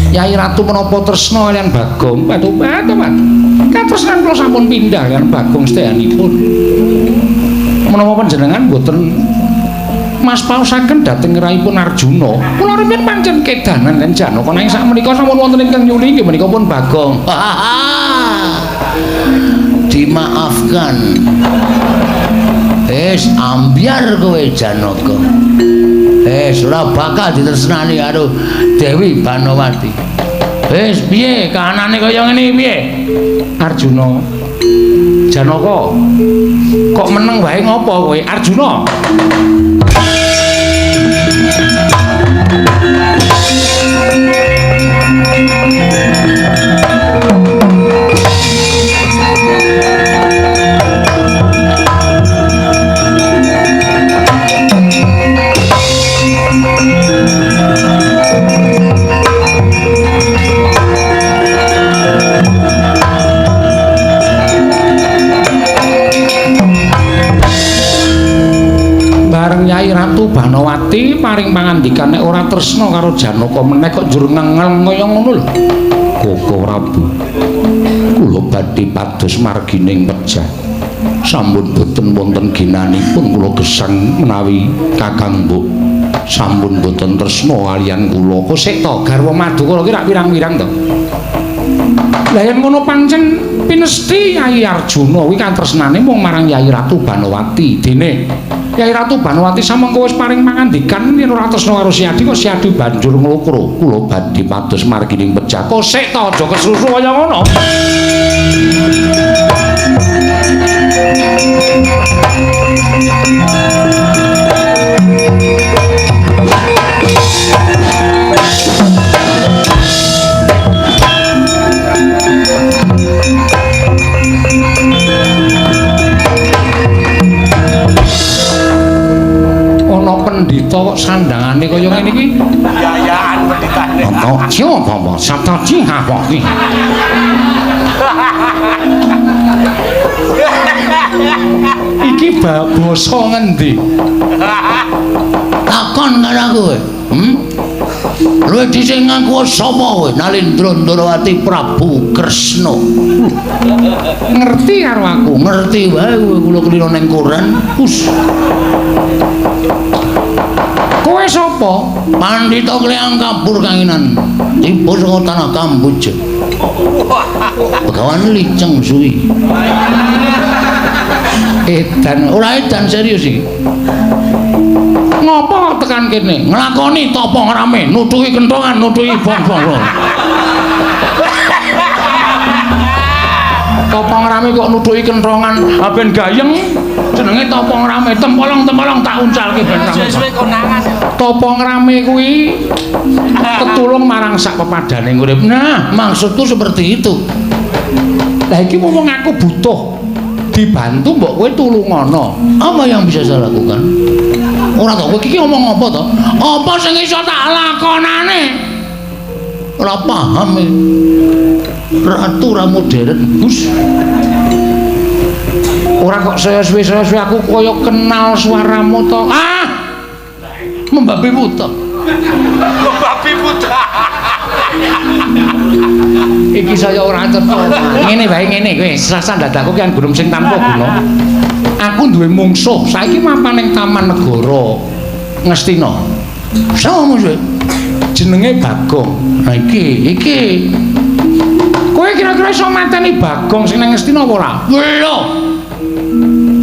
Yai Ratu menapa tresna kaliyan Bagong? Patu-patu, Pak. Katresnan kula sampun pindah kaliyan Bagong sedayanipun. Menapa panjenengan mboten mas paosaken dhateng raipun Arjuna? Kula rumiyin pancen kedanan lan Janaka nanging sakmenika sampun wonten ingkang nyuli inggih menika pun Bagong. Dimaafkan. Wis ambyar kowe Janaka. Wis ora bakal ditresnani karo Dewi Banowati. Wis piye kahanane kaya ngene piye? Arjuna. Janaka. Kok meneng wae ngopo kowe Arjuna? Bareng Yai Ratu Banowati paring pangandikan nek ora tresna karo Janaka meneh kok njur ngengel kaya ngono lho. Koko Prabu, kula badhe pados margining pejah. Sampun boten wonten ginanipun kula gesang menawi Kakang Mbok sampun boten tresna kaliyan kula. Kok sik to garwa Madukara ki rak wirang-wirang to. Lah yen ngono pancen pinesthi Yai Arjuna kuwi katresnane mung marang Yai Ratu Banowati. Dene Kyai Ratu Banowati samengko wis paring pangandikan yen ora tresna karo Siadi kok Siadi banjur nglokro. Kula badhe pados margining pejah. Kok sik ta aja kesusu kaya ngono. Ana pendhita kok sandangane kaya ngene iki. Yayaan pendhitane. Ana apa sabtaji apa iki? Iki basa ngendi? Takon karo aku kowe. Luwih dhisik ngaku sapa kowe? Nalindra Ndorowati Prabu Kresna. Ngerti karo aku? Ngerti wae kowe, kula kelira ning koran. Hus. Kowe sapa? Pandhita Kleyang Kabur Kanginan. Tiba saka tanah Kamboja. Begawan Liceng Suwi. Edan, ora edan serius iki. Ngopo tekan kene? Nglakoni tapa ngrame, nutuhi kentongan, nutuhi bong-bong. Tapa ngrame kok nutuhi kentongan, ha ben gayeng. Jenenge tapa ngrame, tempolong-tempolong tak uncalke ben rame. Suwe-suwe konangan. Tapa ngrame kuwi tetulung marang sak pepadane urip. Nah, maksudku seperti itu. Lah iki wong aku butuh dibantu mbok kowe tulungono. Apa yang bisa saya lakukan? Ora to, kowe iki ngomong apa to? Apa sing iso tak lakonane? Ora paham iki. Ratu ra modern, Gus. Ora kok saya suwe-suwe aku kaya kenal suaramu to. Ah! Membabi buta. Membabi buta. Iki saya ora cetha. Ngene wae ngene kowe, serasan dadaku ki gunung sing tanpa guna. Aku duwe mungsuh, saiki mapan ning Taman Negara Ngastina. Sapa musuhe? Jenenge Bagong. Nah iki, iki. Kowe kira-kira iso mateni Bagong sing nang Ngastina apa ora? Lho.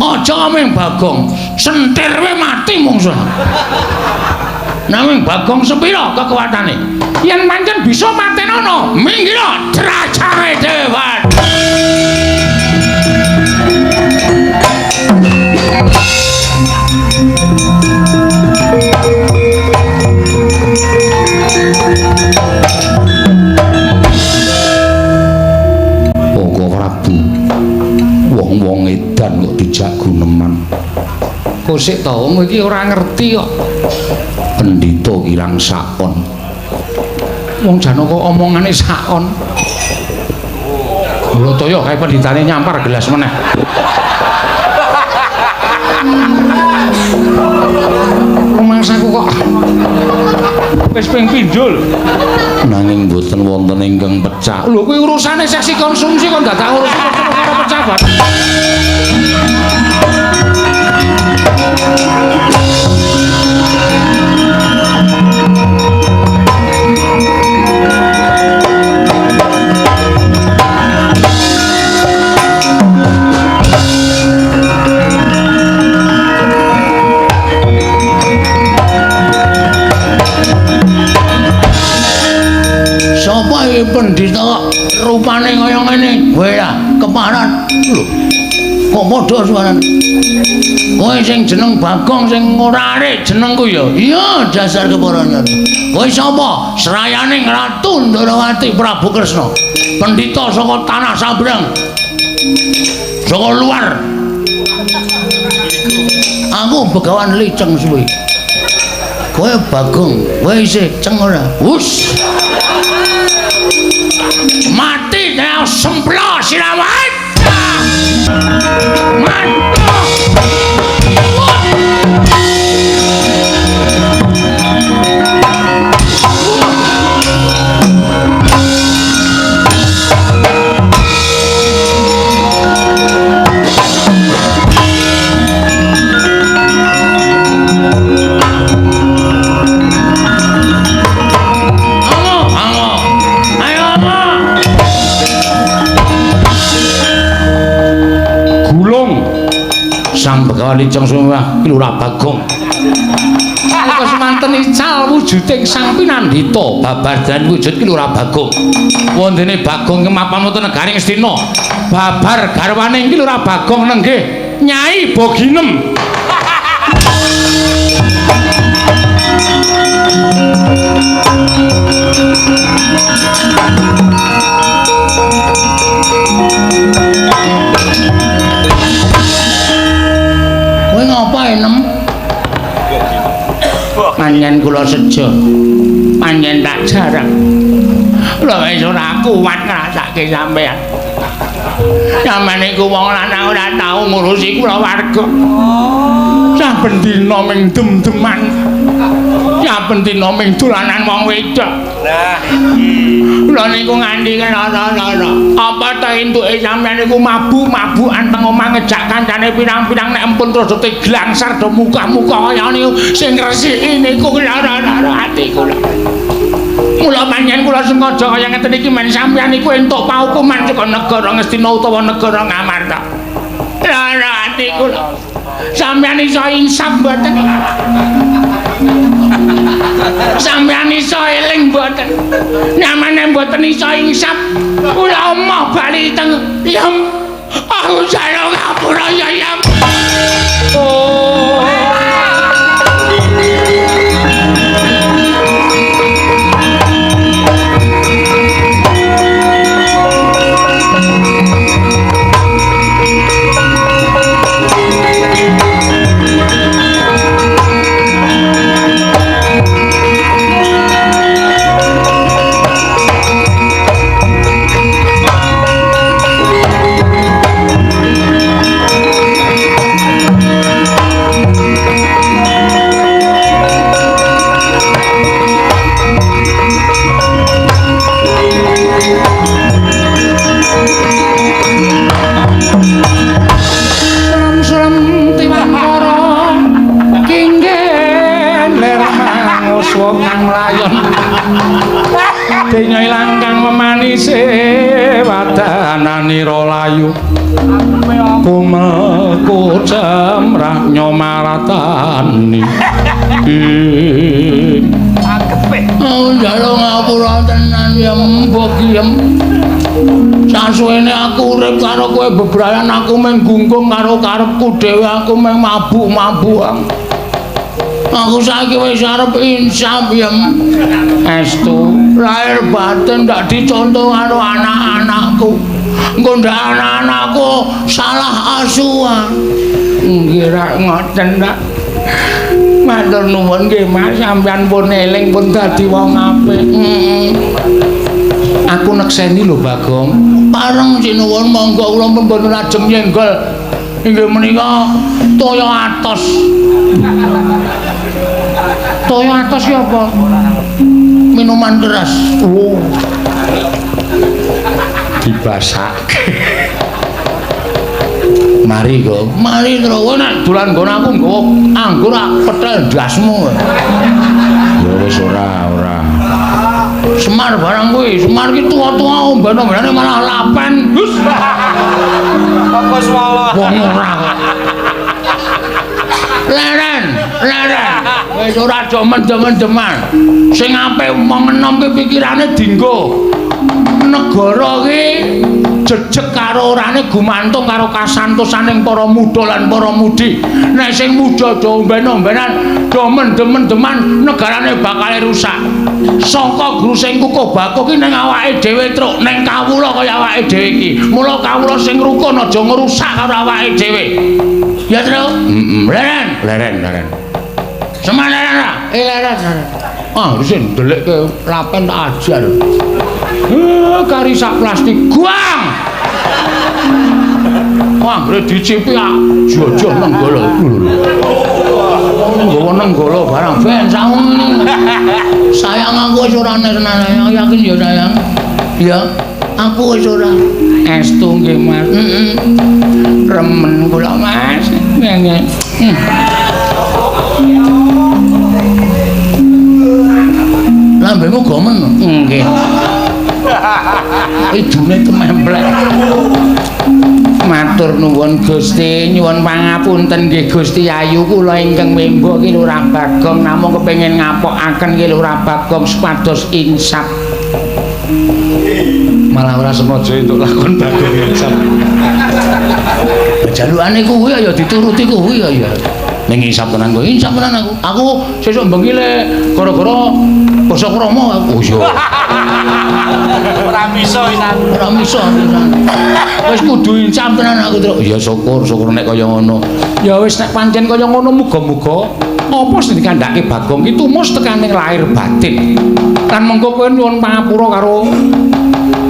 Aja ameng Bagong, sentir we mati mungsuh. Nanging Bagong sepira kekuatane? Yen pancen bisa matenono, minggir drajare dewan. Koko Prabu, wong-wong edan kok dijak guneman. Kosik to wong iki ora ngerti kok. Pendhita kirang sakon. Wong Janaka omongane sakon. Lho to ya kae pendhitane nyampar gelas meneh. Rumangsaku kok wis ping pindho lho. Nanging mboten wonten ingkang pecah. Lho kuwi urusane seksi konsumsi kok dadak urus karo pecah bareng. Sapa iki pendhita kok rupane kaya ngene? Kowe lah keparat lho. Kok padha suarane? Kowe sing jeneng Bagong sing ora arek jenengku ya. Iya, dasar keparan. Kowe sapa? Srayaning Ratu Ndorowati Prabu Kresna. Pendhita saka tanah Sabrang. Saka luar. Aku Begawan Liceng Suwi. Kowe Bagong, kowe isih ceng ora? Hus. Mati nek semplo sirawat. Mati. Gulung. Begawan Ijeng Sumewah Ki Lurah Bagong. Nalika semanten ical wujuding Sang Pinandita babar dan wujud Ki Lurah Bagong. Wondene Bagong kemapan wonten negaring Ngastina. Babar garwane Ki Lurah Bagong nenggih Nyai Boginem. Kowe ngapa enem? Panjen kula sejo. Panjen tak jarang. Kula wis ora kuat ngrasake sampean. Sampeyan niku wong lanang ora tau ngurusi kula warga. Saben dina ming dem-deman. Saben dina ming dolanan wong wedok. Nah iki. Kula niku nganti lara-lara. Apa ta entuke sampeyan niku mabuk-mabukan teng omah ngejak kancane pirang-pirang nek empun terus do glangsar do muka-muka kaya niku sing ngresiki niku lara-lara ati kula. Mula panjenengan kula sengaja kaya ngeten iki men sampeyan niku entuk paukuman saka negara Ngastina utawa negara Ngamarta. Lara ati kula. Sampeyan iso insaf mboten? Sampeyan iso eling mboten? Nyamane mboten iso insaf. Kula emoh bali teng Yem. Aku jaluk ngapura ya Yem. Oh. Selam-selam tiwangkara kinggen ler manguswa kang layon denya ilang kang memanise wadananira layu kumel kucemrah nyomaratani. Oh, njaluk ngapura tenan ya mbok yem. Sasuwene aku urip karo kowe bebrayan aku mung gunggung karo karepku dhewe aku mung mabuk-mabukan. Aku saiki wis arep insaf yem. Estu lahir batin ndak dicontoh karo anak-anakku. Engko ndak anak-anakku salah asuhan. Nggih rak ngoten tak. Matur nuwun nggih Mas, sampeyan pun eling pun dadi wong apik. Aku nekseni lho Bagong. Pareng sinuwun monggo kula pun boten ajeng nyenggol. Inggih menika toya atos. Toya atos ki apa? Minuman keras. Oh. Dibasake. Mari kok. Mari terus nek dolan nggon aku nggawa anggur ak petel ndasmu. Ya wis ora, ora. Semar barang kuwi, Semar ki tuwa-tuwa omben-ombenane malah lapen. Hus. Apa swala? Wong ora kok. Leren, leren. Wis ora aja mendem-mendeman. Sing apik wong enom ki pikirane dinggo. Negara ki jejeg karo orane gumantung karo kasantosaning para muda lan para mudi. Nek sing muda do omben-ombenan, do mendem-mendeman, negarane bakal rusak. Saka guru sing kukuh bakuh ki ning awake dhewe truk, ning kawula kaya awake dhewe iki. Mula kawula sing rukun aja ngrusak karo awake dhewe. Ya, Truk? Heeh. Leren, leren, leren. Semar leren ra? Eh leren, leren. Ah, rusin ndelikke lapen tak ajar. Kari sak plastik guang. Wah, anggere dicipi ah jojoh nenggala. Nggawa nenggala barang ben saung. Sayang aku wis ora nesnane, yakin ya sayang. Ya, aku wis ora. Estu nggih, Mas. Heeh. Remen kula, Mas. Nggih. Lambemu gomen. Nggih. Idune tememplek. Mas. Matur nuwun Gusti, nyuwun pangapunten nggih Gusti Ayu, kula ingkang wembo ki Lurah Bagong namung kepengin ngapokaken ki Lurah Bagong supados insaf. Malah ora sengaja entuk lakon Bagong insaf. Jalukane kuwi ya dituruti kuwi ya. Ning insaf tenan kowe, insaf tenan aku. Aku sesuk bengi le gara-gara basa krama aku. Oh iya. Ora bisa wisan. Ora bisa pisan. Wis kudu insaf tenan aku, Truk. Ya syukur, syukur nek kaya ngono. Ya wis, nek pancen kaya ngono, muga-muga apa sing dikandhake Bagong ki tumus tekaning lahir batin. Lan mengko kowe nyuwun pangapura karo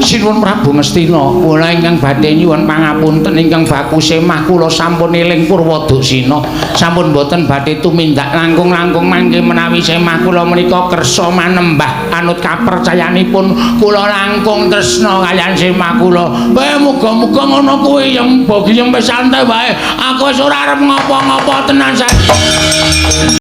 Sinuwun Prabu Ngastina. Kula ingkang badhe nyuwun pangapunten ingkang baku semah, kula sampun eling purwa duksina. Sampun boten badhe tumindak langkung-langkung mangke menawi semah kula menika kersa manembah anut kapercayanipun. Kula langkung tresna kaliyan semah kula. Wae muga-muga ngono kuwi yem bagi yem wis santai wae. Aku wis ora arep ngopo-ngopo tenan saiki.